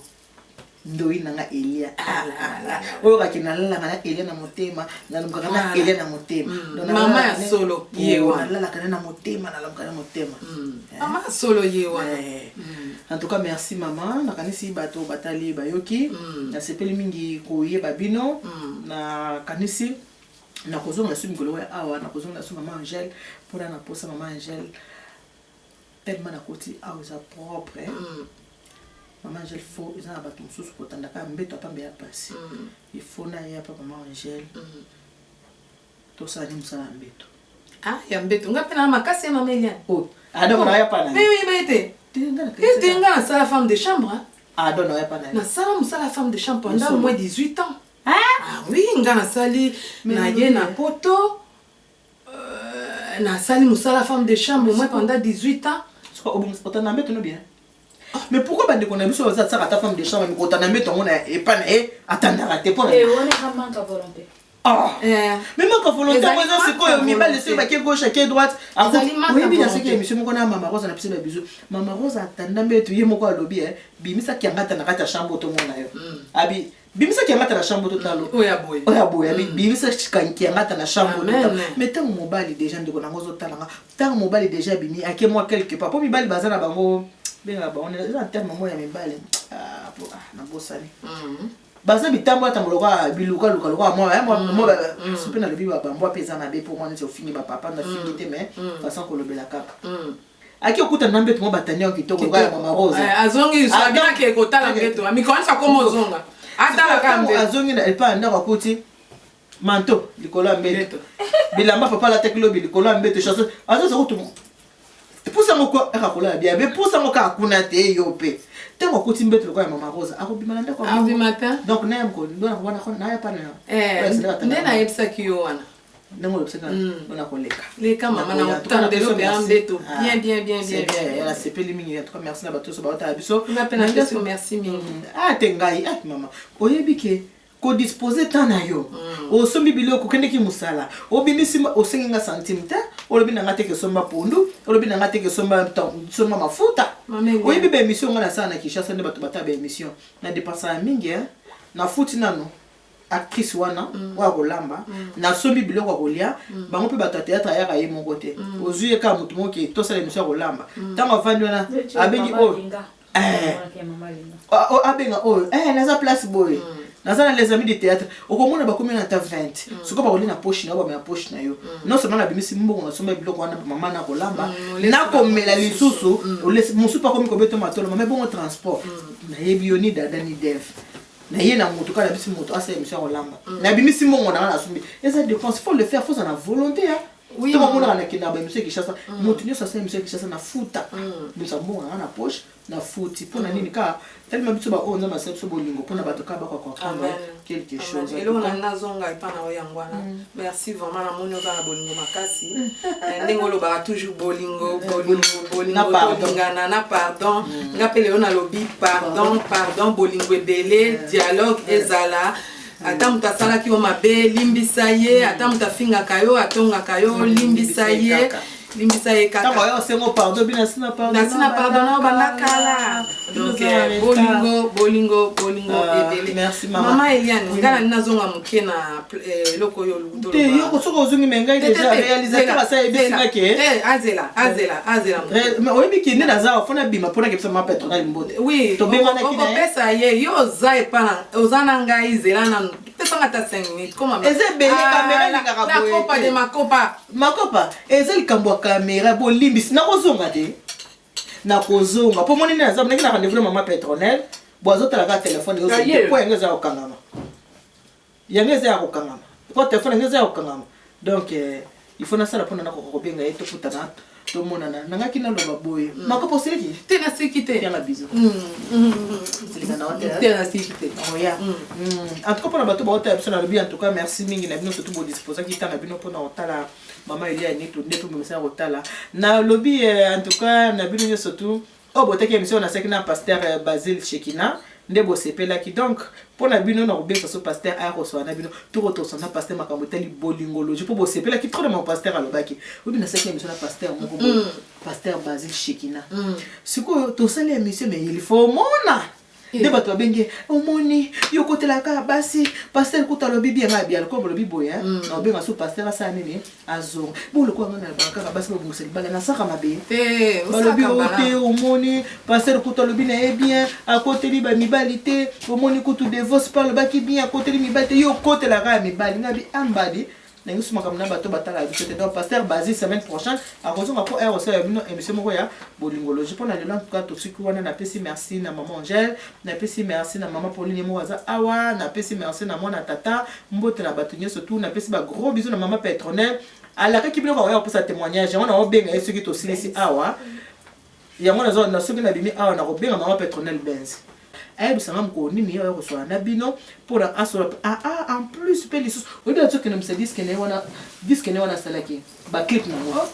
Ndoi na nga Elia. Ah, ah, ah. Oyo kaki nalalaka na Elia na motema, nalamukaka na Elia na motema. Donc, Mama ya nalalaka ne- solo, ye Oh, wana. nalalaka ne na motema, nalamukaka na motema. Eh. Mama ya solo ye wana. Eh. En tout cas, merci maman. Nakanisi bato batali bayoki. Nasepeli mingi koyeba bino. Nakanisi nakozonga su mikolo oyo awa, nakozonga su mama Angèle mpona naposa mama Angèle tellement nakoti awa eza propre. Mama Angèle, faut eza na bato mosusu kotandaka ya mbeto apamba ya pasi. Il faut naya pa mama Angèle, tosala ni mosala ya mbeto. Ah, ya mbeto nga mpe na makasi ya mama Eliane. Oh, ah, donc naya pa na Mais oyeba ete te nga na ete nga nasala femme de chambre, hein. Ah, donc naya pa na Nasala mosala femme de chambre pendant Mosolo. moins 18 ans. Ah oui, nga nasali Mais na ye na oui. poto, nasali mosala femme de chambre au moins pendant 18 ans. Otanda mbeto no bien, mais pourquoi bandeko na biso baza tiaka ata femme de chambre, kotanda mbeto yango na epa na ye atandaka te mpo na Eh, wana eza manque ya volonté. Ah. Eh, Mais manque ya volonté Ezali yango eza manque sikoyo ya mibali volonté. soki bake gauche, ake droite. Ezali manque ya Oyebi na volonté. soki émission moko na mama Rose na biso babiso, mama Rose atanda mbeto ye moko, alobi e bimisaki yanga ata na kati ya chambre tomona yo, abi bimisaki yanga ata na chambre totalo. Oyo ya boye. Oyo aboye, abi bimisaki yanga ata na chambre Amen. totalo. Mais ntango mobali déjà, ndeko nango ozotalanga, ntango mobali déjà abimi ake mwa quelque part, mpo mibali baza na bango, bengaka bango eza na terme moko ya mibali. Ah, po, ah, nabosani. Baza bitambo atambo lokola bilukaluka lokola mwa so mpe nalobi babambwa mpe eza mabe mpo mwa neti ofingi bapapa, nafingi te, mais façon kolobela kaka aki okutana na mbeto mwa batandi yango kitoko lokola ya mama Rose. Eh, azongi Ah, abinaki ekotala mbeto mikolo nyonso akoma ozonga atalaka Ntango mbeto. azongi na epai ya ndako, akuti manteau likolo ya mbeto, bilamba papa alataki lobi likolo ya mbeto, chanson azoza kutu pusango ko aka kolala bia be pusango kaka kuna te. Yo mpe ntango akuti mbeto lokola ya mama Rose, akobima na ndako. Abima te. Donc naya wana naya pana. Eh, nde nayebisaki yo wana. Ndenge olobisaka mpona koleka. Leka mama na otandelo mpe ya mbeto bien bien bien bien. Bien, nasepeli mingi. En tout cas, merci na bato nyonso baotala biso. Nga mpe napesi yo merci mingi. Ah te, ngai, ah mama, oyebi ke kodispose temps na yo, osombi biloko, okendeki mosala, obimisi, osengi nga centime te, olobi na nga te kesomba pondu, olobi na nga te kesomba somba mafuta. Mama Eliane. Oyebi baémission nga nasala na Kinshasa, nde bato batala baémission na dépensaka mingi, hein. Nafuti nano actrice wana oyo akolamba, nasombi biloko ya kolia bango mpe bato ya théâtre ayaka ye moko te. Ozwi ye kaka motu moko ke tosala émission ya kolamba, ntango avandi wana abengi oyo. Eh. Ah, oh, abenga oyo, eh, naza place boye, naza na Les Amis du Théâtre, okomona bakomi na ata 20. Sikoyo bakolia na poche na yo, bamela poche na yo. Non seulement nabimisi mbongo, nasomba biloko wana mama na kolamba, nakomela lisusu, mosusu akomi kobeta matolo, mama ebongo transport. Nayebi yo ni dada ni dev naye na moto kaka nabisi moto asala émission ya kolamba, nabimisi mbongo nanga, nasombi, eza dépense. Faut le faire, faut za na volonté, hein. Oui, Ntango maman. omonaka nakenda baémission ya Kinshasa, moto nyonso asala émission ya Kinshasa na futa, bimisa mbongo nanga na poche, na futi. Mpona nini? Kaka telema biso baoyo Nzambe asala biso bolingo mpona bato kaka baka comprendre Amen. quelque Amen. chose. Eloko na nazonga epa na oyo yango wana, merci vraiment. Namoni oza na bolingo makasi. Eh, ndenge olobaka toujours bolingo, bolingo, bolingo. Na pardon. Tolingana na pardon. Nga mpe lelo nalobi pardon, pardon, bolingo ebele, dialogue ezala. Ata moto asalaki yo mabe, limbisa ye. Ata moto afingaka yo, atongaka yo, limbisa ye. Kaka. Limbisa ye Ntango kaka. oyo osengo pardon, bino asina pardon. Nasina pardon na banda kala. Donc bolingo, bolingo, bolingo Ah, ebele. merci, mama. Mama Eliane, Oui. nga na nazonga moke na eloko oyo. Te, yo soki ozongi me ngai déjà réalisateur asala yebisinga ke Azela, azela, azela moke. Mais oyebi ke nde naza awa, fona bima mpona kebisa mama Petronel mbote. Oui. Tobenganaki na ye. Okopesa ye, yo oza epa na oza na ngai, zela nanu, pesanga ata 5 minutes koma. Eza ebele, kamera elingaka boye nakopa te. de makopa. Makopa eza likambo ya kamera. Bolimbisi, nakozonga te, nakozonga mpo moni nde naza ndenge na rendez-vous na mama Petronel. Bo azotala kaka telefone Ye. mpo yango eza ya kokangama, yango eza ya kokangama mpo telefone yango eza ya kokangama. Donc il faut nasala mpona nakoka kobenga ye, tokutana, tomonana. Nangaki naloba boye, makopa osiliki? Te, nasiki te. Yanga biso. Silika na yo te. Te, nasiki te. Oya. En tout cas, mpona bato baotala biso, nalobi en tout cas merci mingi na bino, surtout bodisposaki ntango na bino mpona kotala mama Elia Nitu nde mpe kotala. Nalobi en tout cas na bino nyonso tu oyo botaki émission nasalaki na pasteur Basile Shekina, nde bosepelaki. Donc mpo na bino nakobengisa so pasteur aya kosola na bino, tokotosa na pasteur makambo etali bolingologie, mpo bosepelaki trop na makambo pasteur alobaki. Oyebi, nasalaki émission na pasteur moko boye, pasteur Basile Shekina. Sikoyo tosali émission, mais il faut omona. Nde bato babengi ye, omoni yo okotelaka basi, pasteur kutu alobi bien, ngai abia lokola bolobi boye, na obenga su pasteur asala nini, azonga. Bo lokola ngai nalobaka kaka basi babongisa libala, nasaka mabe. Te, Balobi osalaka o te, malamu. omoni pasteur kutu alobi na ye bien, akoteli ba mibali te, omoni kutu devos pe alobaki bien, akoteli mibali te, yo okotelaka ya mibali. Ngai abi ambadi ndenge so makambo na bato batalaka biso te. Donc pasteur Basile, semaine prochaine akozonga mpo aya kosala bino émission moko ya bolingologie. Mpo na lelo, en tout cas, tosuki wana. Napesi merci na mama Angèle, napesi merci na mama Pauline moko aza awa, napesi merci na mwana tata, mbote na bato nyonso tu, napesi ba gros bisous na mama Petronel. Alakaki bino kakoya kopesa témoignage yango, naobenga ye soki tosilisi awa. Yango nazo na soki nabimi awa, nakobenga mama Petronel Benz, ayebisanga mokolo nini ye oya koswala na bino mpona asola. Ah, en plus mpe lisusu oyebi, azokende misa disque na ye wana, disque na ye wana asalaki baclip nango.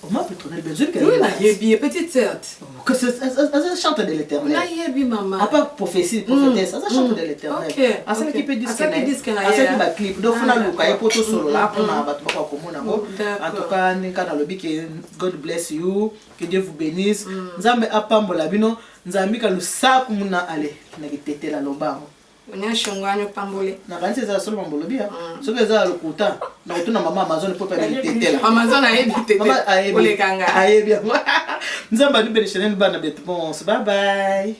Mama Petronel Benz, oyebi? Oui, nayebi ye, petite sœur. Aza chantre de l'Éternel. Nayebi mama. À part prophétie, prophétesse, aza chantre de l'Éternel. Asalaki mpe disque na Asalaki ye, disque na ye, asalaki ah. baclip. Donc fona luka ye mpo tosolola mpona bato bakoka komona yango. En tout cas, ndenge nalobi ke God bless you, que Dieu vous bénisse, Nzambe apambola bino, Nzambe ka lusaku muna ale na kitetela lobango. Onyashongo pambole. Nakanisi eza solo mambolobi ya soki eza ya lokuta, na kotuna mama Amazon mpo mpe kitetela. Amazon ayebi tete. Mama ayebi. Olekanga. Ayebi yango. Nzambe adubele chaîne bana betu. Bon, bye bye.